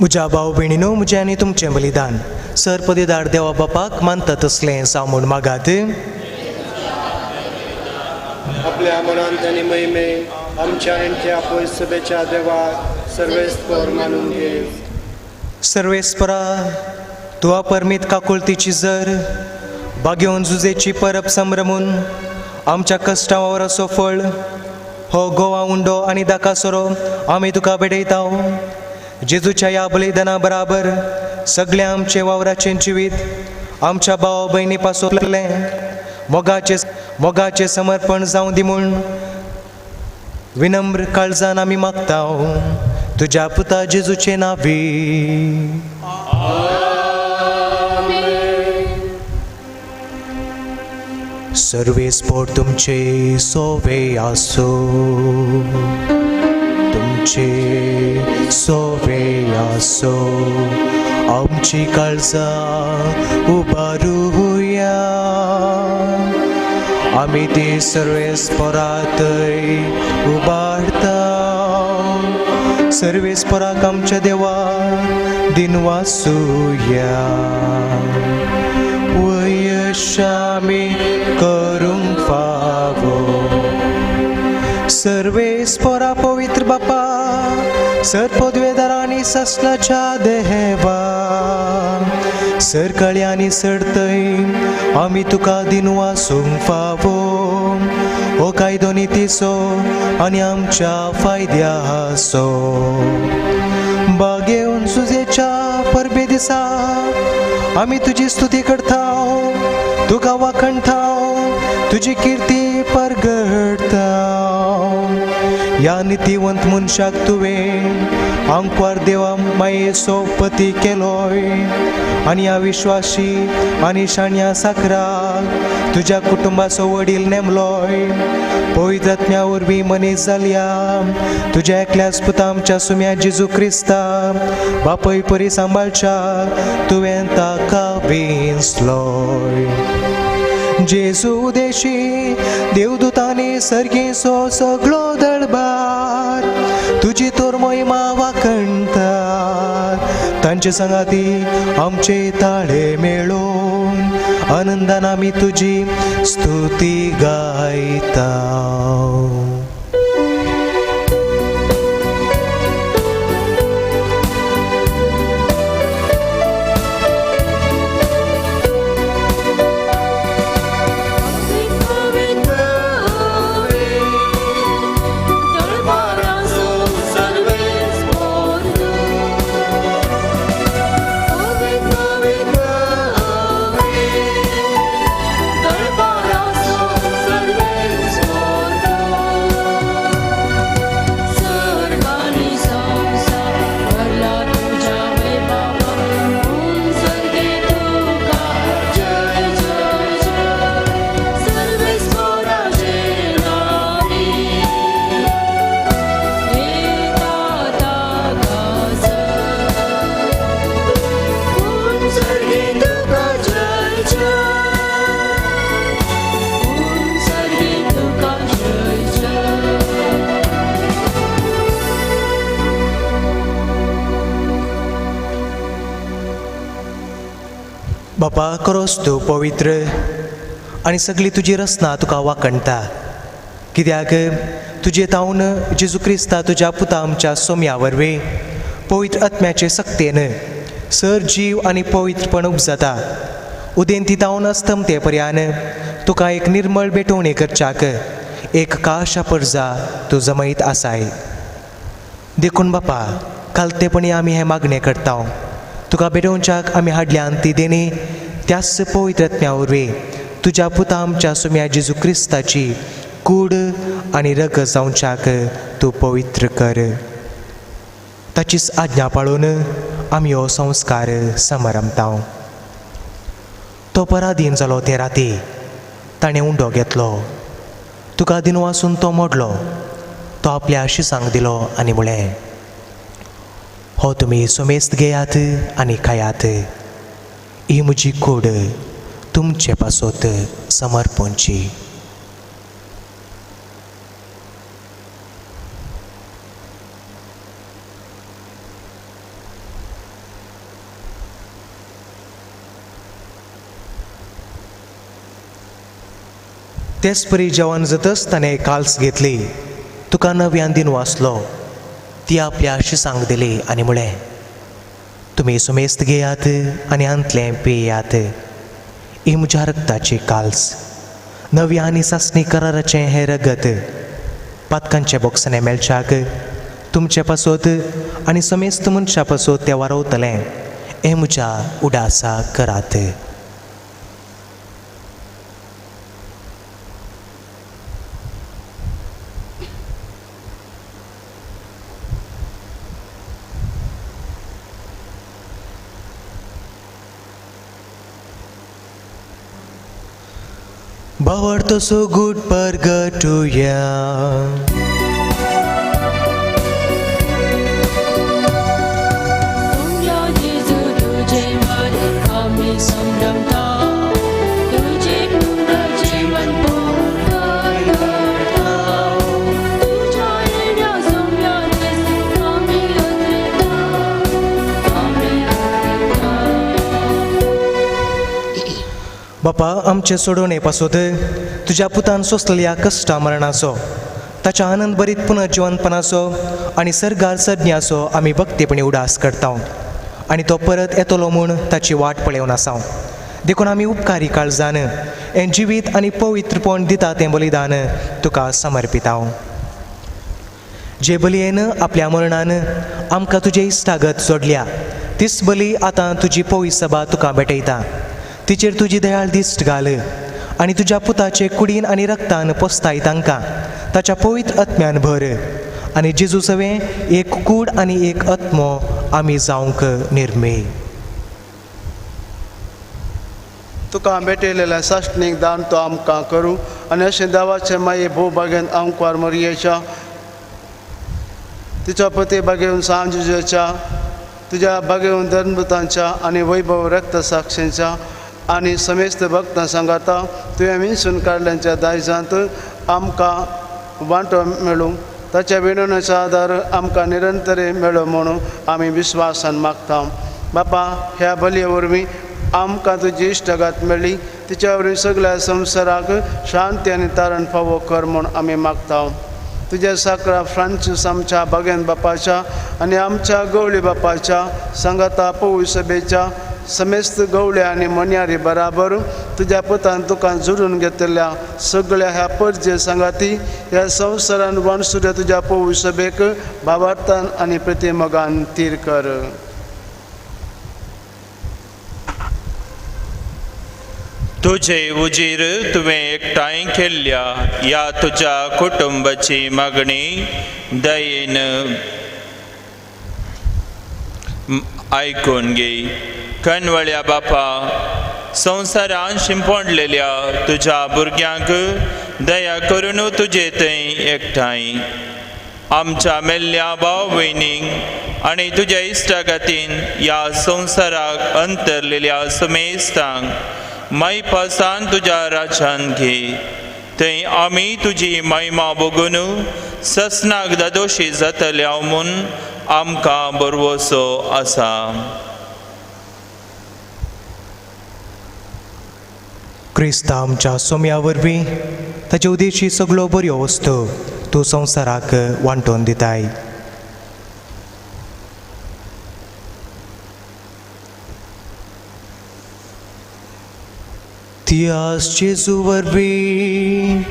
म्हज्या भाव भयणीनो, म्हजें आनी तुमचें बलिदान सर पदेदार देवा बापाक मानता तसलें जावं म्हूण मागात. आपल्या मनांत आनी महिमे आमच्या आनी पयसभेच्या देवाक सर्वेस्पर मानून घे. सर्वेस्परा, तुवा परमीत काकुळतीची जर बागेवन जुजेची परब संभ्रमून आमच्या कश्टांवर असो फळ हो गोवा उंडो आनी दाकासोरो आमी तुका भेटयता. जेजूच्या ह्या बलिदाना बराबर सगळें आमचें वावराचें जिवीत आमच्या भाव भयणी पासोतलें मोगाचें मोगाचें समर्पण जावं दी म्हूण विनम्र काळजान आमी मागता तुज्या पुता जेजूचे नांवी. सर्वेस्पोर तुमचे सोवे आसो, तुमचे सोवे आसो, आमची काळजां उबारुया, आमी ती सर्वेस्परातय उबारता. सर्वेस्पराक आमच्या देवा दिनवासुया, वयशामी करूंक फावो. सर्वेस्परा पवित्र बापा, सर पदवेदारांनी ससलाच्या देवा, सरकळ्यांनी सरतय आमी तुका दिनवासूंक फावो. हो कायदो नितीचो आनी आमच्या फायद्याचो. बागेवन सुजेच्या परबे दिसा आमी तुजी स्तुती करता, तुका वाखणता, तुजी किर्ती परगडता. ह्या नितीवंत मनशाक तुवें आंकवार देवा मायेचो पती केलोय आनी ह्या विश्वासी आनी शाण्या साकराक तुज्या कुटुंबाचो वडील नेमलोय. पवित्र आत्म्या वरवीं मनीस जाल्या तुज्या एकल्याच पुता आमच्या सुम्या जेजू क्रिस्ता बापय परी सांबाळच्या तुवें ताका विंचलोय. जेजू देशी देवदूतांनी सर्गेचो सगळो दरबार तुजी तोर महिमा वाखणतात. तांचे सांगाती आमचे ताळे मेळोवन आनंदान आमी तुजी स्तुती गायता. सर्वेस्पर. बापा करोस तूं पवित्र आनी सगळी तुजी रचना तुका वाखणटा, कित्याक तुजे तावन जेजू क्रिस्ता तुज्या पुता आमच्या सोम्या वरवीं पवित्र आत्म्याचे सक्तेन सर जीव आनी पवित्रपण उपजाता। उदेंती तावन अस्तमते पर्यान तुका एक निर्मळ भेटवणी करच्याक एक काशा परजा तूं जमयत आसाय। देखून बापा कालतेपणी आमी हें मागणें करता, तुका भेटोवच्याक आमी हाडल्यान ती देणी त्याच पवित्र आत्म्या वरवीं तुज्या पुता आमच्या सुम्या जेजू क्रिस्ताची कूड आनी रगत जावच्याक तूं पवित्र कर। ताचीच आज्ञा पाळून आमी हो संस्कार समारंभता। तो पराधीन जालो ते राती ताणें उंडो घेतलो, तुका दिनवासून तो मोडलो, तो आपल्या शिसांक दिलो आनी म्हळें, हो तुमी सुमेस्त घेयात आनी खायात, ही म्हजी कूड तुमचे पासत समर्पणची। तेच परी जेवण जातच ताणें काल्स घेतली, तुका नव्यान दिन वाचलो, ती आपल्या शिसांक दिली आनी म्हळें, तुमी सुमेस्त घेयात आनी हांतलें पियात, ही म्हज्या रगताची काल्स, नव्या आनी सासणी कराराचें हें रगत पातकांचे बोक्सणे मेळच्याक तुमचे पासत आनी समेस्त मनशा पासत तें वारवतलें, हें म्हज्या उडासा करात। भावार्थ सुगूट परगटुया। बापा आमचे सोडोवणे पासत तुज्या पुतान सोंसलेल्या कश्टा मरणाचो, ताच्या आनंद भरीत पुनर्जिवनपणाचो आनी सर्गार सज्ञाचो आमी भक्तीपणी उडास करता आनी तो परत येतलो म्हूण ताची वाट पळोवन आसा। देखून आमी उपकारी काळजान हें जिवीत आनी पवित्रपण दिता तें बलिदान तुका समर्पिता। जे बलयेन आपल्या मरणान आमकां तुजे इश्टागत जोडल्या तीच बली आतां तुजी पवित्र सभा तुका भेटयता। तिचेर तुजी दयाळ दिश्ट घाल आनी तुज्या पुताचे कुडीन आनी रक्तान पोसताय तांकां ताच्या पवित्र आत्म्यान भर आनी जेजू सवें एक कूड आनी एक आत्मो आमी जावंक निर्मे। तुका भेटयलेल्या साश्टणीक दान तो आमकां करूं आनी अशें देवाचे माये भोव बागेन आमकार मरयेच्या तिच्या पती बागेवन सांजुच्या तुज्या बागेवन धर्मदूतांच्या आनी वैभव रक्त साक्षींच्या आनी समेस्त भक्तां सांगाता तुवें विंचून काडल्यांच्या दायजांत आमकां वांटो मेळूं, ताच्या विणवणेचो आदार आमकां निरंतर मेळो म्हणून आमी विस्वासान मागता। बापा ह्या बलये वरवीं आमकां तुजी इश्टागत मेळ्ळी, तिच्या वरवीं सगळ्या संवसाराक शांती आनी तारण फावो कर म्हूण आमी मागता। तुज्या साकरा फ्रांसीस आमच्या बागेन बापाच्या आनी आमच्या गवळी बापाच्या सांगाता पवई सभेच्या समेस्त गवळ्या आनी मन्यारी बराबर तुज्या पुतान तुका जुडून घेतल्या सगळ्या ह्या परजे सांगाती ह्या संवसारान वाणसुऱ्या तुज्या पवई सभेक भावार्थान आनी प्रतिमोगान तीर कर। तुझे उजीर तुवें एकठांय केल्ल्या ह्या तुज्या कुटुंबाची मागणी दयेन आयकून घे। कनवळ्या बापा संवसारान शिंपडलेल्या तुज्या भुरग्यांक दया करून तुजे थंय एकठांय आमच्या मेल्ल्या भाव भयणींक आनी तुज्या इश्टागतीन ह्या संवसाराक अंतरलेल्या समेस्तांक मायपासान तुज्या राज्यान घे। थंय आमी तुजी महिमा भोगून ससनाक दादोशी जातल्या म्हूण आमकां बरवसो आसा। क्रिस्ता आमच्या सोम्या वरवीं ताचे उदेशी सगळो बऱ्यो वस्तू तूं संवसाराक वांटोवन दिताय. त्यास जेजू वरवीं,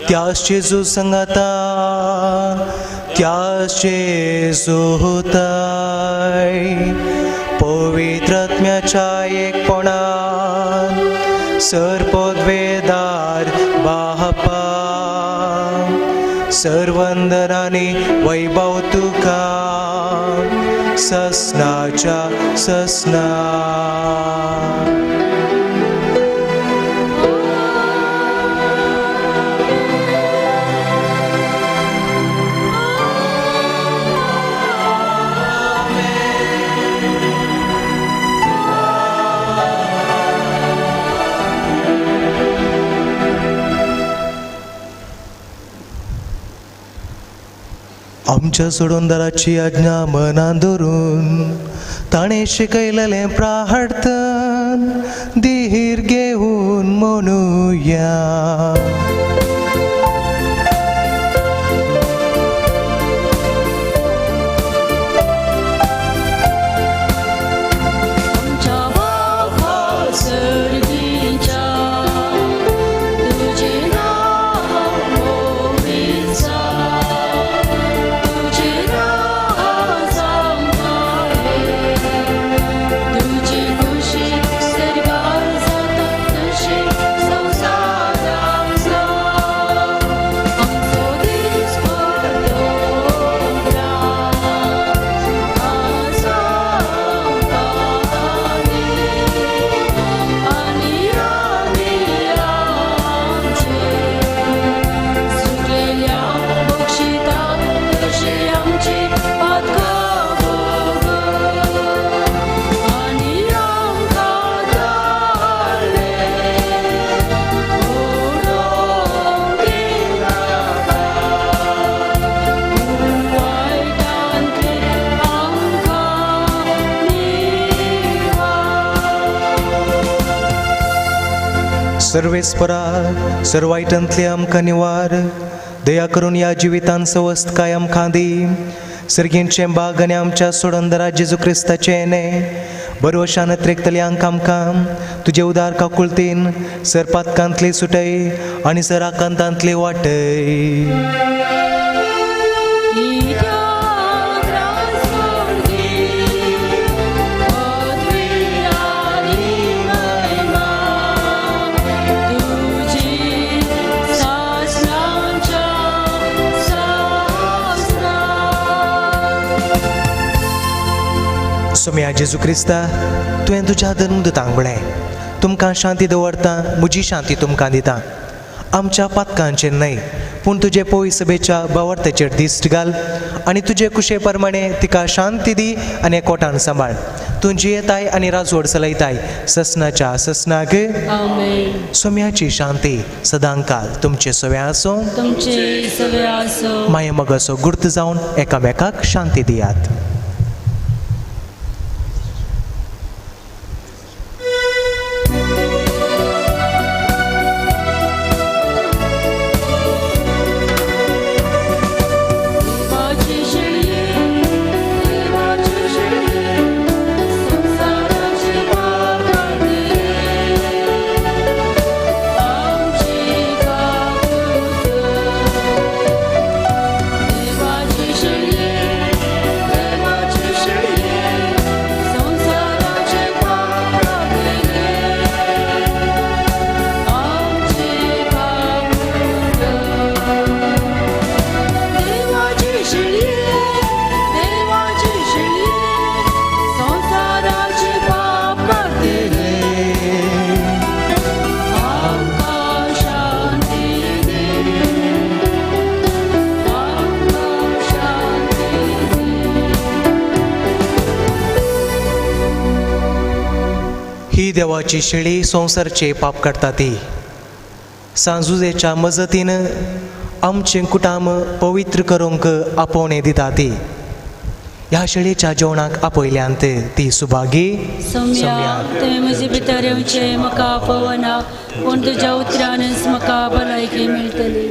त्यास जेजू संगाता, त्यास जेजू हुताय, पवित्र आत्म्याच्या एकपणान सर्पद्वेदार बापा सर्वंदराने वैभव तुका ससनाच्या ससना. आमच्या सोडूनदाराची आज्ञा मनान धरून ताणें शिकयलेलें प्रार्थन धीर घेवन म्हणुया. सर्वेस्परा सर्वायटांतले आमकां निवार दया करून ह्या जिवितान सवस्तकाय आमकां दी. सर्गींचें बाग आनी आमच्या सोडंदरा जेजू क्रिस्ताचें न्हय बरोशान त्रेकतल्यांक आमकां तुजे उदार काकुळतीन सरपातकांतली सुटय आनी सराकांतांतली वाटय. सोम्या जेजू क्रिस्ता, तुवें तुज्या धर्मदूतांक म्हळें, तुमकां शांती दवरता, म्हजी शांती तुमकां दिता. आमच्या पातकांचेर न्हय पूण तुजे पवित्र सभेच्या भावार्थाचेर दिश्ट घाल आनी तुजे कुशे प्रमाणे तिका शांती दी आनी एकवटान सांबाळ. तूं जियेताय आनी राजवड चलयताय ससनाच्या ससनाक. सोम्याची शांती सदांकाल तुमचे सगळे आसूं, तुमचे सगळे आसूं. माये मगाचो गुर्त जावन एकामेकाक शांती दियात. देवाची शेळी संवसारचे पाप काडटा ती सांजुजेच्या मजतीन आमचें कुटाम पवित्र करूंक आपोवणें दिता ती. ह्या शेळेच्या जेवणाक आपयल्यांत ती सुभागी सोम्या, तुवें म्हजे भितर येवचें म्हाका आपोवना, पूण तुज्या उतरानच म्हाका भलायकी मेळटली.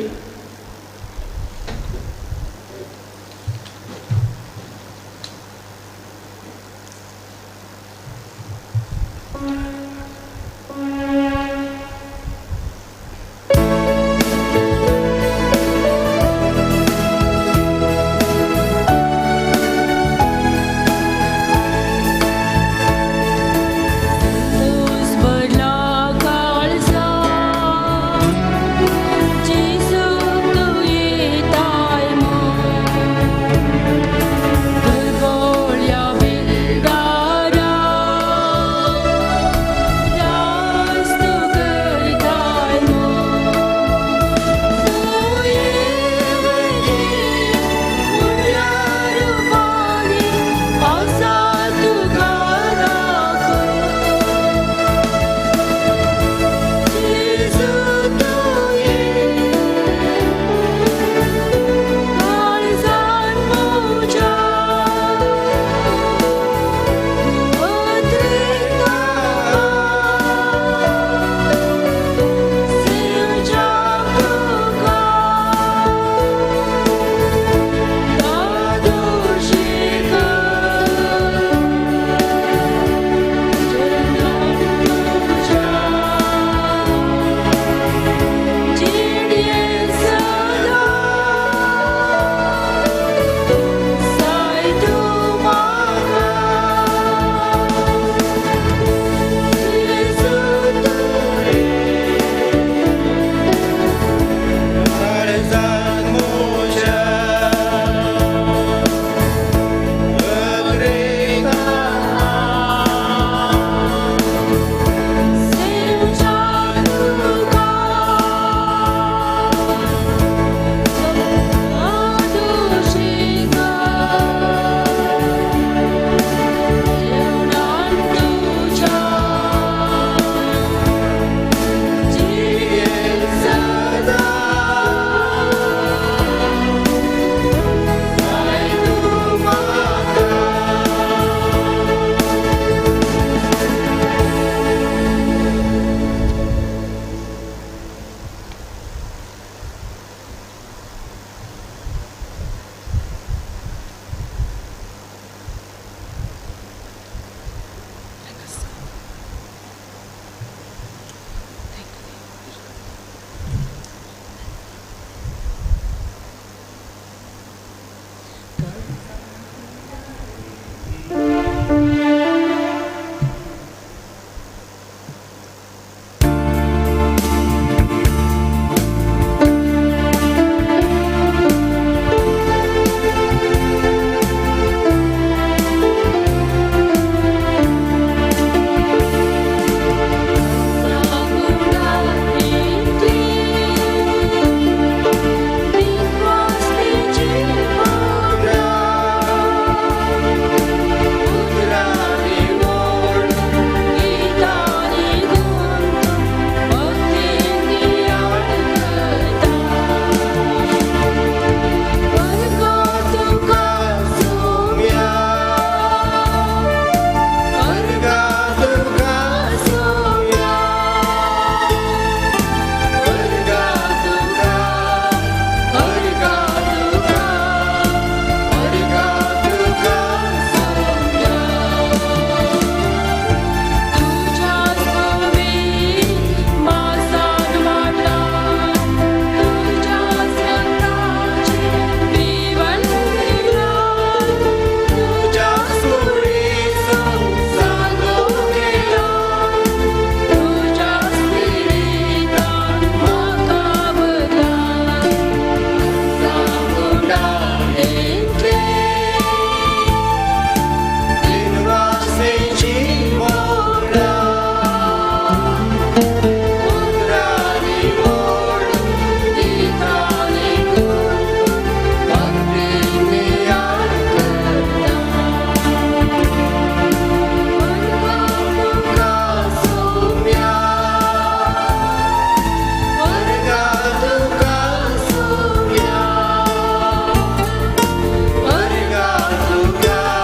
तुका.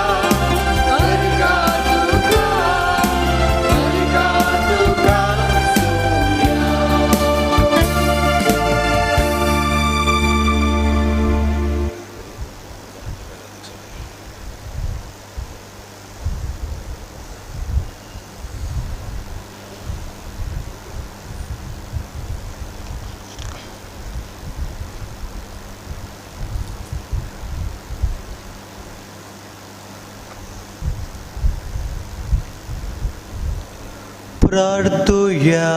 प्रार्थुया.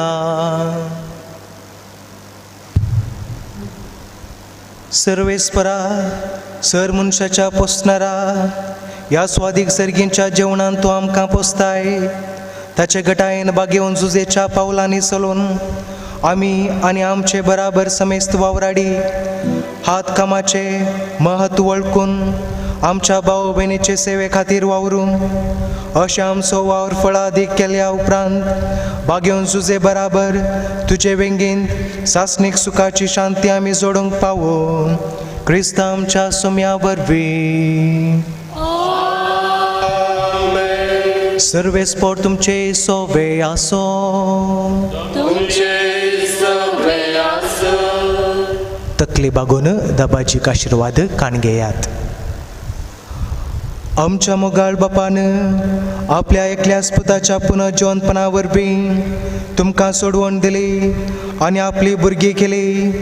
सर्वेस्परा सर मनशाच्या पोसणारा ह्या स्वादीक सर्गींच्या जेवणान तूं आमकां पोसताय. ताचे गटायेन बागेवन जुजेच्या पावलांनी चलोवन आमी आनी आमचे बराबर समेस्त वावराडी हात कामाचे महत्व वळखून आमच्या भाव भयणीचे सेवे खातीर वावरून अशें आमचो वावर फळादीक केल्या उपरांत बागेवन जुजे बराबर तुजे वेंगेंत सासणीक सुखाची शांती आमी जोडूंक पावो क्रिस्त आमच्या सुम्या वरवीं. सर्वेस्पोर तुमचे सोवे आसो. तकली बागोवन दबाजीक आशिर्वाद काण घेयात. आमच्या मोगाळ बापान आपल्या एकल्याच पुताच्या पुनर्जिवंतपणा वरवीं तुमकां सोडवण दिली आनी आपली भुरगीं केली.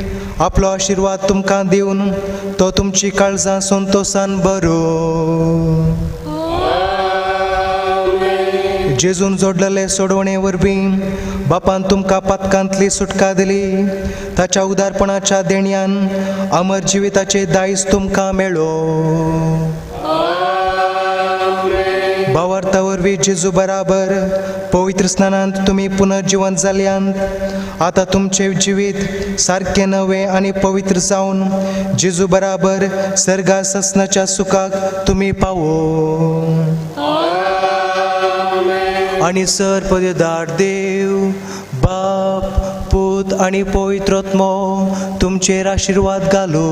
आपलो आशिर्वाद तुमकां दिवन तो तुमची काळजां संतोसान बरो. जेजून जोडलेले सोडवणे वरवीं बापान तुमकां पातकांतली सुटका दिली. ताच्या उदारपणाच्या देण्यान अमर जिविताचे दायज तुमकां मेळो. भावार्था वरवीं जेजू बराबर पवित्र स्नानांत तुमी पुनर्जिवंत जाल्यांत. आतां तुमचें जिवीत सारकें नवें आनी पवित्र जावन जेजू बराबर सर्गा ससनाच्या सुखाक तुमी पावो. आनी सर पदेदार देव बाप पूत आनी पवित्र आत्मो तुमचेर आशिर्वाद घालो.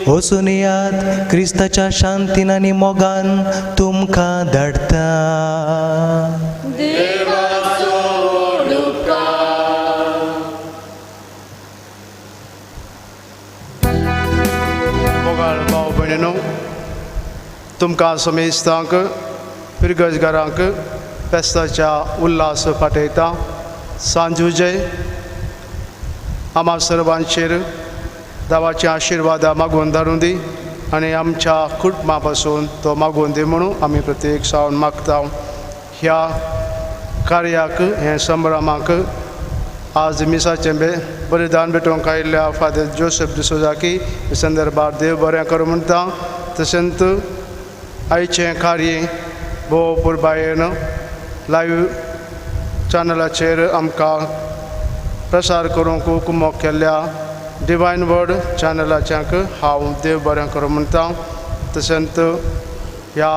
वचून येयात क्रिस्ताच्या शांतीन आनी मोगान तुमकां धाडटा. मोगाळ भाव भयणीनो, तुमकां समेस्तांक फिरगजगारांक फेस्ताच्या उल्हास पाठयता. सांजुजय आम्हा सर्वांचेर देवाचे आशिर्वादा मागून धाडून दी आनी आमच्या कुटुंबा पासून तो मागून दी म्हणून आमी प्रत्येक सावन मागता. ह्या कार्याक हे संभ्रमाक आज मिसाचें बलिदान भेटोवंक आयिल्ल्या फादर जोसेफ डिसोजाकी हे संदर्भार देव बरें करूं म्हणटा. तशेंच आयचें कार्य भोव पुरबायेन लायव्ह चॅनलाचेर आमकां प्रसार करूंक कुमोक केल्ल्या डिवायन वर्ड चॅनलाच्यांक हांव देव बरें करूं म्हणटा. तशेंच ह्या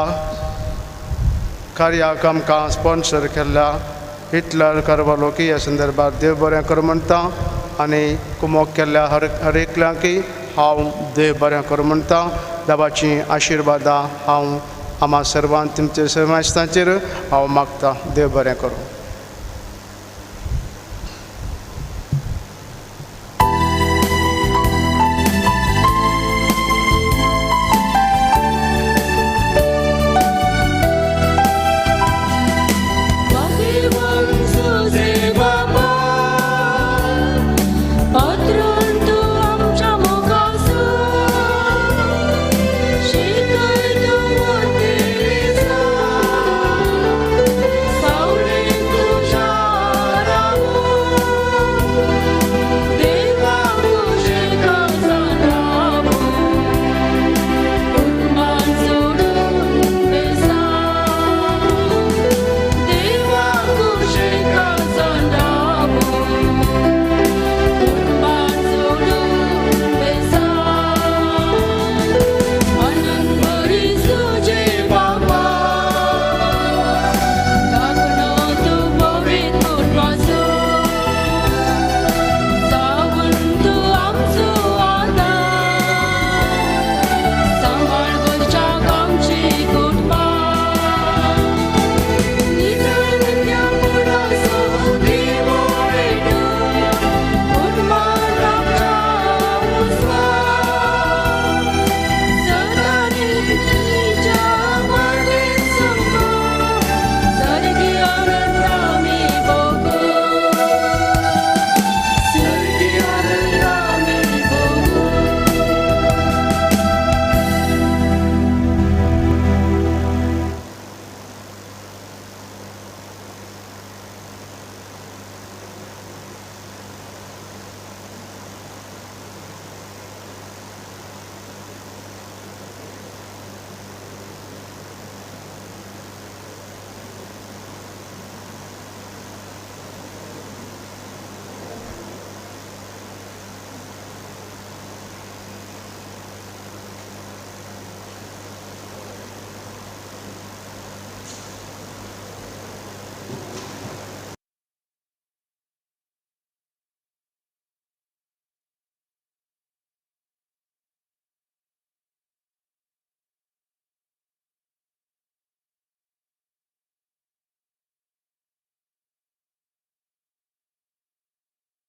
कार्याक आमकां स्पॉन्सर केल्ल्या हिटलर करवालो की ह्या संदर्भार देव बरें करूं म्हणटा आनी कुमोक केल्ल्या हर एकल्यांकय हांव देव बरें करूं म्हणटा. देवाचीं आशिर्वादां हांव आम्हा सर्वांत तुमचे समाजतांचेर हांव मागता. देव बरें करूं.